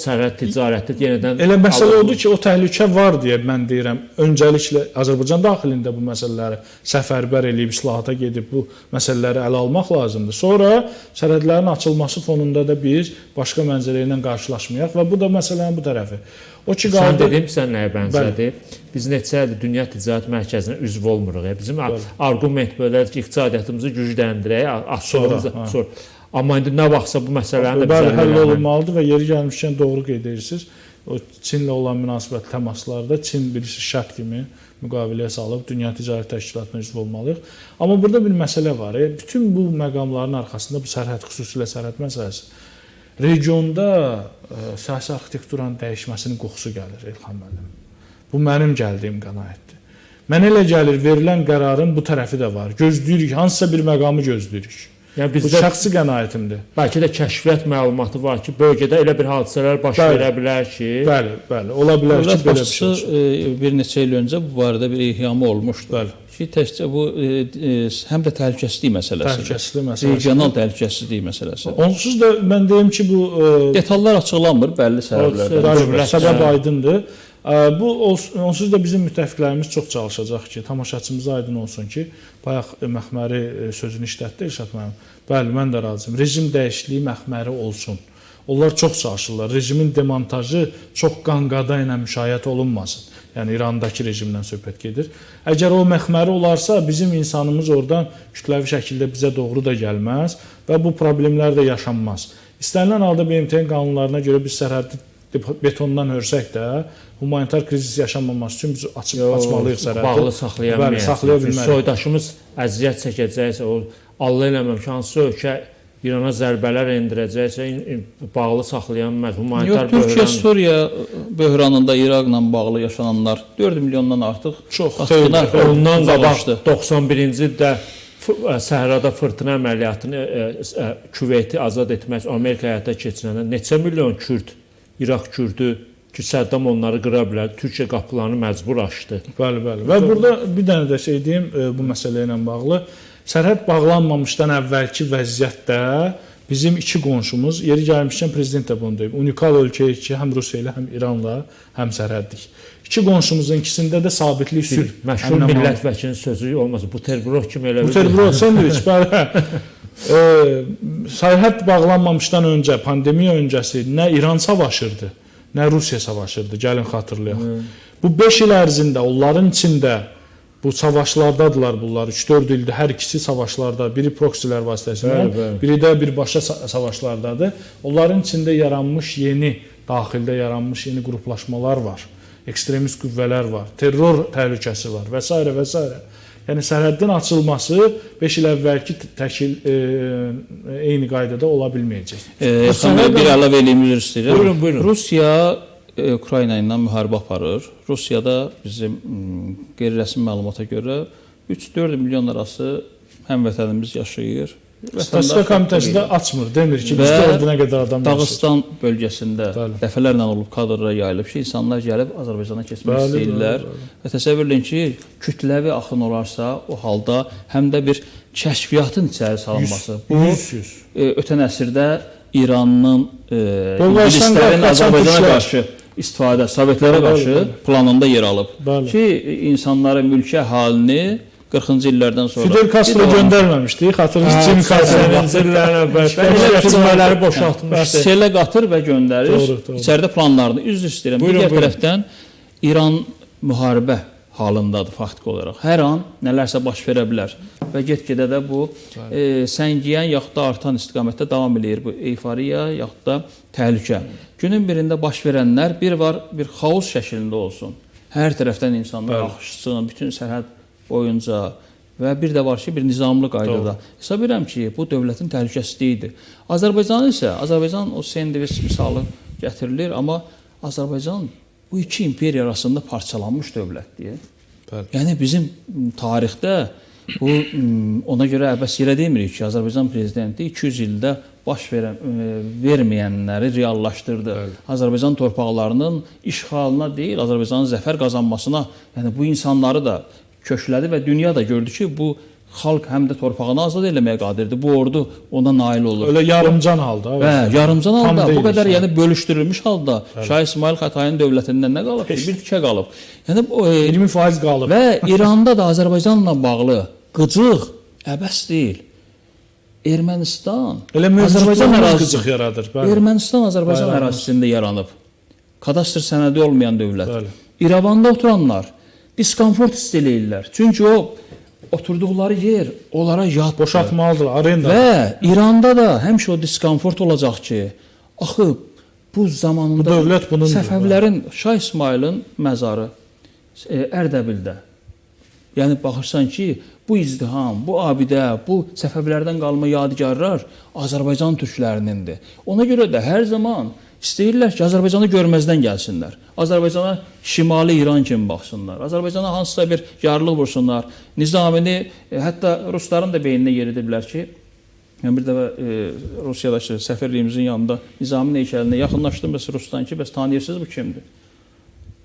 Speaker 1: Sərhəd ticarəti yenidən
Speaker 3: elə məsələ odur ki, o təhlükə var deyə mən deyirəm. Öncəliklə Azərbaycan daxilində bu məsələləri səfərbər eləyib, islahata gedib bu məsələləri ələ almaq lazımdır. Sonra sərhədlərin açılması fonunda da biz başqa mənzərə ilə qarşılaşmayaq və bu da məsələnin bu tərəfi. O ki qaldı.
Speaker 1: Sən dedim, sən nəyə bənzədir? Biz neçə ildir Dünya Ticarət Mərkəzinə üzv olmuruq. Bizim arqument belədir ki, iqtisadiyyatımızı gücləndirək, açılımızı sonra. Amma indi nə vaxtsa bu məsələnin də
Speaker 3: bizə həll olunmalıdır və yeri gəlmişkən doğru qeyd edirsiniz. O Çinlə olan münasibət təmaslarda Çin bilirsiniz şərt kimi müqaviləyə salıb Dünya Ticarət Təşkilatına üzv olmalıyıq. Amma burada bir məsələ var. Bütün bu məqamların arxasında bu sərhəd, xüsusilə sərhəd məsələsi. Regionda siyasi arxitekturanın dəyişməsinin qoxusu gəlir İlham müəllim. Bu mənim gəldiyim qənaətdir. Mənə elə gəlir, verilən qərarın bu tərəfi də var. Gözləyirik, hansısa bir məqamı gözləyirik.
Speaker 1: Yəni
Speaker 3: bizdə, bu şəxsi qənaətimdir.
Speaker 1: Bəlkə də kəşfiyyat məlumatı var ki, bölgədə elə bir hadisələr baş verə bilər ki...
Speaker 3: Bəli, bəli, ola bilər ki, belə bir şey olsun.
Speaker 2: Bir neçə il öncə bu barədə bir ihhamı olmuşdu.
Speaker 3: Bəli.
Speaker 2: Ki, təkcə bu həm də təhlükəsizlik məsələsidir.
Speaker 3: Təhlükəsizlik məsələsi.
Speaker 2: Regional təhlükəsizlik məsələsi.
Speaker 3: Onsuz da mən deyim ki, bu...
Speaker 2: Detallar açıqlanmır bəlli səbəblərdən.
Speaker 3: Səbəb aydındır. Bu onsuz da bizim müttəfiqlərimiz çox çalışacaq ki, tamaşaçımıza aydın olsun ki, bayaq məxməri sözünü işlətdi Elşad müəllim. Bəli, mən də razıyam. Rejim dəyişikliyi məxməri olsun. Onlar çox çalışırlar. Rejimin demontajı çox qanqada ilə müşayiət olunmasın. Yəni İrandakı rejimdən söhbət gedir. Əgər o məxməri olarsa, bizim insanımız oradan kütləvi şəkildə bizə doğru da gəlməz və bu problemlər də yaşanmaz. İstənilən halda BMT-nin qanunlarına görə biz sərhəddi betondan hörsək də humanitar krizis yaşanmaması üçün biz açmalıyıq sərhədi.
Speaker 1: Bağlı saxlaya bilmərik. Soydaşımız əziyyət çəkəcəksə, o Allah eləməm ki, hansı ölkə İrana zərbələr endirəcəksə, bağlı saxlayan humanitar
Speaker 2: böhran... Türkiyə, Suriya böhranında İraqla bağlı yaşananlar 4 milyondan artıq
Speaker 3: çox
Speaker 1: ondan qabaq 91-ci ildə Səhrada fırtına əməliyyatını Küveyti azad etmək Amerika həyata keçirəndə neçə milyon Kürd, İraq Kürdü ki, Səddam onları qıra bilər, Türkiyə qapılarını məcbur açdı.
Speaker 3: Bəli, bəli. Və burada bir dənə də şey deyim bu məsələ ilə bağlı. Sərhəd bağlanmamışdan əvvəlki vəziyyətdə bizim iki qonşumuz, yeri gəlmişkən prezident də bunu deyib, unikal ölkəyik ki, həm Rusiya ilə, həm İranla həm sərhəddik. İki qonşumuzun ikisində də sabitlik, sülh.
Speaker 1: Məşhur millət vəkilinin sözü olmaz. Buterbrot kimi elə bir...
Speaker 3: Buterbrot, sendviç, bəli. Sərhəd bağlanmamışdan öncə, pandemiya öncəsi nə İran savaşırdı, nə Rusiya savaşırdı, gəlin xatırlayaq. Bu 5 il ərzində onların içində bu savaşlardadılar bunlar. 3-4 ildir hər ikisi savaşlarda. Biri proksilər vasitəsilə, biri də birbaşa savaşlardadır. Onların içində yaranmış yeni, daxildə yaranmış yeni qruplaşmalar var. Ekstremist qüvvələr var, terror təhlükəsi var və s. və s. Yəni sərhəddin açılması 5 il əvvəlki təkil eyni qaydada ola bilməyəcək.
Speaker 2: Bir əlavə eləyim, üzr istəyirəm.
Speaker 1: Buyurun, buyurun.
Speaker 2: Rusiya Ukrayna ilə müharibə aparır. Rusiyada bizim qeyri-rəsmi məlumata görə 3-4 milyon arası həmvətənimiz yaşayır.
Speaker 3: Statistika komitəsi də açmır, demir ki, bizdə orada nə qədər adam yaşayır.
Speaker 2: Dağıstan bölgəsində dəfələrlə olub, kadrlara yayılıb ki, insanlar gəlib Azərbaycana keçmək istəyirlər. Və təsəvvür edin ki, kütləvi axın olarsa, o halda həm də bir kəşfiyyatın içəri salınması. Bu, ötən əsrdə İranın, ingilislərin Azərbaycana qarşı istifadə Sovetlərə qarşı planında yer alıb.
Speaker 3: Bəli.
Speaker 2: Ki insanları, mülki əhalini 40-cı illərdən sonra
Speaker 3: Fidel Castro göndərməmişdi. Xatırlayırsınız, Jimmy Carter.
Speaker 1: 80-ci illərin əvvəl türmələri boşaltmışdı.
Speaker 2: Selə qatır və göndərir.
Speaker 3: Doğru, doğru.
Speaker 2: İçəridə planlarını üzr istəyirəm.
Speaker 1: Buyurun,
Speaker 2: Digər
Speaker 1: buyurun.
Speaker 2: tərəfdən İran müharibə halındadır faktiki olaraq. Hər an nələrsə baş verə bilər və get-gedə də bu səngiyən yaxud da artan istiqamətdə davam eləyir bu eyforiya yaxud da təhlükə. Günün birində baş verənlər bir var bir xaos şəklində olsun. Hər tərəfdən insanlar axışsın, bütün sərhəd boyunca və bir də var ki, bir nizamlı qaydada. Hesab edirəm ki, bu dövlətin təhlükəsizliyidir. Azərbaycan isə, Azərbaycan o sendviç misalı gətirilir, amma Azərbaycan bu iki imperiya arasında parçalanmış dövlətdir.
Speaker 3: Bəli.
Speaker 2: Yəni bizim tarixdə bu ona görə əbəs yerə demirik ki, Azərbaycan prezidenti 200 ildə baş verən verməyənləri reallaşdırdı.
Speaker 3: Bəli.
Speaker 2: Azərbaycan torpaqlarının işğalına deyil, Azərbaycanın zəfər qazanmasına, yəni bu insanları da köklədi və dünya da gördü ki, bu xalq həm də torpağını azad eləməyə qadirdir. Bu ordu ona nail olur.
Speaker 3: Öyle yarımcan halda.
Speaker 2: Və yarımcan
Speaker 3: Tam
Speaker 2: halda, bu
Speaker 3: deyil
Speaker 2: qədər
Speaker 3: işte.
Speaker 2: yəni bölüşdürülmüş halda Şah İsmayıl Xətayinin dövlətindən nə qalıb ki? Bir tikə qalıb. Yəni bu
Speaker 3: 20% qalıb.
Speaker 2: və İranda da Azərbaycanla bağlı qıcıq əbəs deyil. Ermənistan
Speaker 3: Elə
Speaker 2: Azərbaycan
Speaker 3: mövcudluğumuz
Speaker 2: ərazisi
Speaker 3: qıcıq yaradır. Bəli.
Speaker 2: Ermənistan Azərbaycan
Speaker 3: Bayrağımız.
Speaker 2: ərazisində yaranıb. Kadastr sənədi olmayan dövlət.
Speaker 3: Bəli.
Speaker 2: İrəvanda oturanlar diskomfort hiss eləyirlər. Çünki o oturduqları yer onlara yaddır.
Speaker 3: Boşaltmalıdır, arenda.
Speaker 2: Və İranda da həmişə o diskomfort olacaq ki, axı bu zamanında
Speaker 3: Bu dövlət bunundur,
Speaker 2: Səfəvilərin Şah İsmayılın məzarı Ərdəbildə. Yəni baxırsan ki, bu izdiham, bu abidə, bu Səfəvilərdən qalma yadigarlar Azərbaycan türklərinindir. Ona görə də hər zaman istəyirlər ki, Azərbaycanı görməzdən gəlsinlər. Azərbaycana Şimali İran kimi baxsınlar. Azərbaycana hansısa bir yarlıq vursunlar. Nizamini, hətta rusların da beyninə yeridiblər ki, mən bir dəfə Rusiyadakı səfirliyimizin yanında Nizaminin heykəlinə yaxınlaşdım, bəs rusdan ki, bəs tanıyırsınız bu kimdir?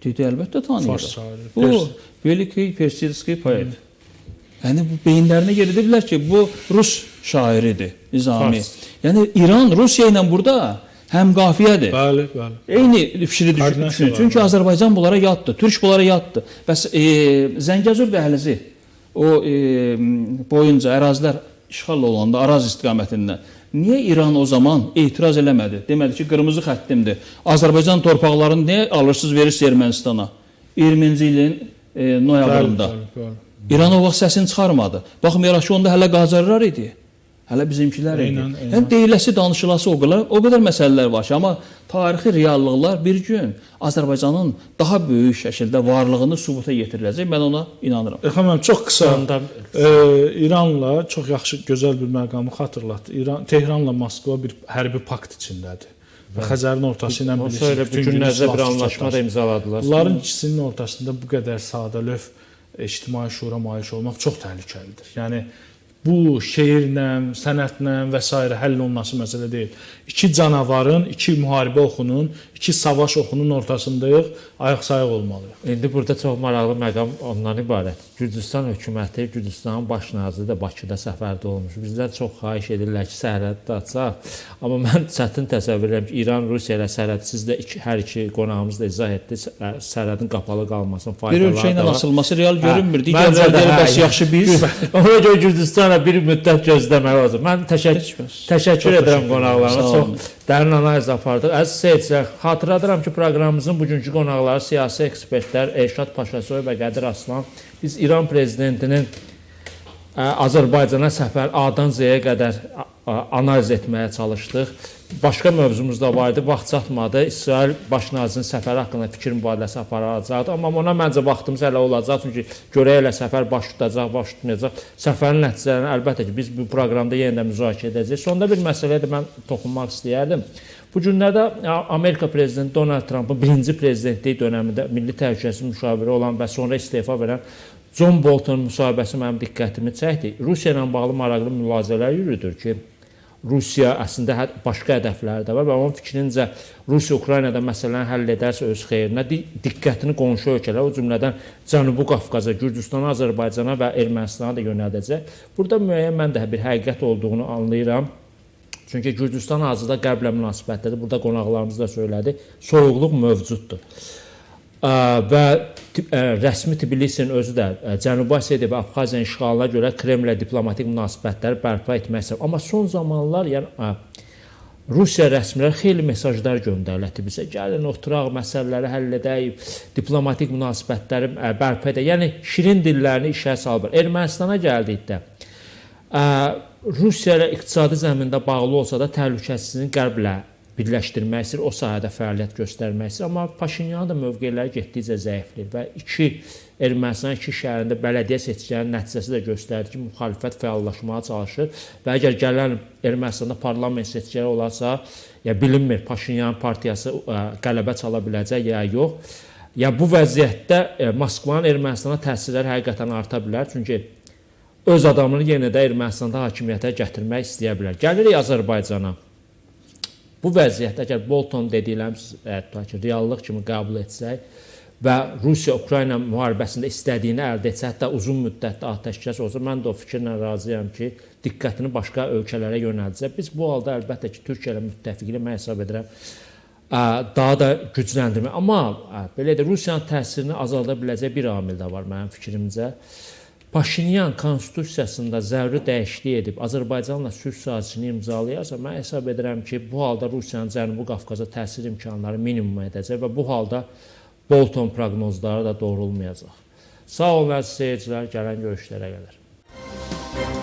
Speaker 2: Dedi, əlbəttə tanıyıram.
Speaker 3: Fars şairi,
Speaker 2: Bu
Speaker 3: Pers.
Speaker 2: Veliki Persidski poet. Yəni bu beyinlərinə yeridiblər ki, bu rus şairidir Nizami.
Speaker 1: Fars.
Speaker 2: Yəni İran Rusiya ilə burada həm qafiyədir.
Speaker 3: Bəli, bəli.
Speaker 2: Eyni fikri
Speaker 3: Koordinasiya
Speaker 2: düşünür.
Speaker 3: var,
Speaker 2: Çünki
Speaker 3: bəli.
Speaker 2: Azərbaycan bunlara yaddır, Türk bunlara yaddır. Bəs Zəngəzur dəhlizi o boyunca ərazilər işğal olanda Araz istiqamətindən niyə İran o zaman etiraz eləmədi? Demədi ki, qırmızı xəttimdir. Azərbaycan torpaqlarını niyə alırsınız, verirsiniz Ermənistana? 20-ci ilin noyabrında.
Speaker 3: Bəli, bəli, bəli.
Speaker 2: İran o vaxt səsini çıxarmadı. Baxmayaraq ki, onda hələ Qacarlar idi. Hələ bizimkilər idi.
Speaker 3: Eynən, eynən.
Speaker 2: Yəni deyiləsi, danışılası o qədər məsələlər var ki, amma tarixi reallıqlar bir gün Azərbaycanın daha böyük şəkildə varlığını sübuta yetiriləcək. Mən ona inanıram.
Speaker 3: İlham müəllim, çox qısa.
Speaker 1: Sonda
Speaker 3: İranla çox yaxşı, gözəl bir məqamı xatırlatdı. İran, Tehranla Moskva bir hərbi pakt içindədir. Və Xəzərin ortası ilə
Speaker 1: O
Speaker 3: bilirsiniz,
Speaker 1: söyle
Speaker 3: bütün
Speaker 1: bu
Speaker 3: günü
Speaker 1: günlərdə bir
Speaker 3: silahsız
Speaker 1: anlaşma da
Speaker 3: çatışır.
Speaker 1: imzaladılar.
Speaker 3: Bunların ikisinin ortasında bu qədər sadəlövh ictimai şura mayiş olmaq çox təhlükəlidir. Yəni bu şeirlə, sənətlə və s. həll olunması məsələ deyil. İki canavarın, iki müharibə oxunun, iki savaş oxunun ortasındayıq, ayaq sayıq olmalıyıq.
Speaker 1: İndi burada çox maraqlı məqam ondan ibarət. Gürcüstan hökuməti, Gürcüstanın baş naziri də Bakıda səfərdə olmuş. Bizdən çox xahiş edirlər ki, sərhəddə açaq. Amma mən çətin təsəvvür edirəm ki, İran Rusiya ilə sərhəd siz də hər iki qonağımız da izah etdi. Sərhədin qapalı qalmasının
Speaker 2: Bir
Speaker 1: faydaları
Speaker 2: ölkə ilə
Speaker 1: da var.
Speaker 2: açılması real görünmür.
Speaker 1: Məncə
Speaker 2: Digərləri
Speaker 1: də
Speaker 2: deyir,
Speaker 1: hə,
Speaker 2: bəs yaxşı biz.
Speaker 1: Ona görə Gürcüstana bir müddət gözləmək lazım. Mən təşəkkür edirəm qonaqlarıma.
Speaker 2: Sağ olun.
Speaker 1: Çox dərin analiz apardıq. Əziz seyircilər, xatırladıram ki, proqramımızın bugünkü qonaqları siyasi ekspertlər Elşad Paşasoy və Qədir Aslan. Biz İran prezidentinin Azərbaycana səfər A-dan Z-yə qədər analiz etməyə çalışdıq. Başqa mövzumuz da var idi, vaxt çatmadı. İsrail baş nazirinin səfəri haqqında fikir mübadiləsi aparılacaqdı. Amma ona məncə vaxtımız hələ olacaq, çünki görək elə səfər baş tutacaq, baş tutmayacaq. Səfərin nəticələrini əlbəttə ki, biz bu proqramda yenə də müzakirə edəcəyik. Sonda bir məsələyə də mən toxunmaq istəyərdim. Bu günlərdə Amerika prezidenti Donald Trumpın birinci prezidentlik dönəmində milli təhlükəsizlik müşaviri olan və sonra istefa verən John Boltonun müsahibəsi mənim diqqətimi çəkdi. Rusiya ilə bağlı maraqlı mülahizələr yürüdür ki, Rusiya əslində başqa hədəfləri də var və onun fikrincə Rusiya Ukraynada məsələni həll edərsə öz xeyrinə diqqətini qonşu ölkələrə, o cümlədən Cənubi Qafqaza, Gürcüstana, Azərbaycana və Ermənistana da yönəldəcək. Burada müəyyən mən də bir həqiqət olduğunu anlayıram. Çünki Gürcüstan hazırda Qərblə münasibətdədir. Burada qonaqlarımız da söylədi. Soyuqluq mövcuddur. Və rəsmi Tbilisinin özü də Cənubi Osetiya və Abxaziyanın işğalına görə Kremllə diplomatik münasibətləri bərpa etmək istəyir. Amma son zamanlar, yəni Rusiya rəsmiləri xeyli mesajlar göndərirlər Tbilisə. Gəlin oturaq, məsələləri həll edək, diplomatik münasibətləri bərpa edək. Yəni şirin dillərini işə salır. Ermənistana gəldikdə Rusiya ilə iqtisadi zəmində bağlı olsa da təhlükəsizliyini Qərblə birləşdirmək istəyir, o sahədə fəaliyyət göstərmək istəyir. Amma Paşinyanın da mövqeləri getdikcə zəifləyir və Ermənistanın iki şəhərində bələdiyyə seçkilərinin nəticəsi də göstərdi ki, müxalifət fəallaşmağa çalışır və əgər gələn Ermənistanda parlament seçkiləri olarsa, ya bilinmir Paşinyanın partiyası qələbə çala biləcək ya yox. Ya bu vəziyyətdə Moskvanın Ermənistana təsirləri həqiqətən arta bilər. Çünki öz adamını yenə də Ermənistanda hakimiyyətə gətirmək istəyə bilər. Gəlirik Azərbaycana. Bu vəziyyətdə əgər Bolton dediklərimiz tutaq ki, reallıq kimi qəbul etsək və Rusiya-Ukrayna müharibəsində istədiyini əldə etsə, hətta uzun müddətli atəşkəs olsa, mən də o fikirlə razıyam ki, diqqətini başqa ölkələrə yönəldəcək. Biz bu halda əlbəttə ki, Türkiyə ilə müttəfiqliyi mən hesab edirəm daha da gücləndirmək. Amma belə də Rusiyanın təsirini azalda biləcək bir amil də var mənim fikrimcə. Paşinyan konstitusiyasında zəruri dəyişiklik edib Azərbaycanla sülh sazişini imzalayarsa, mən hesab edirəm ki, bu halda Rusiyanın Cənubi Qafqaza təsir imkanları minimuma edəcək və bu halda Bolton proqnozları da doğrulmayacaq. Sağ olun əziz seyircilər, gələn görüşlərə qədər.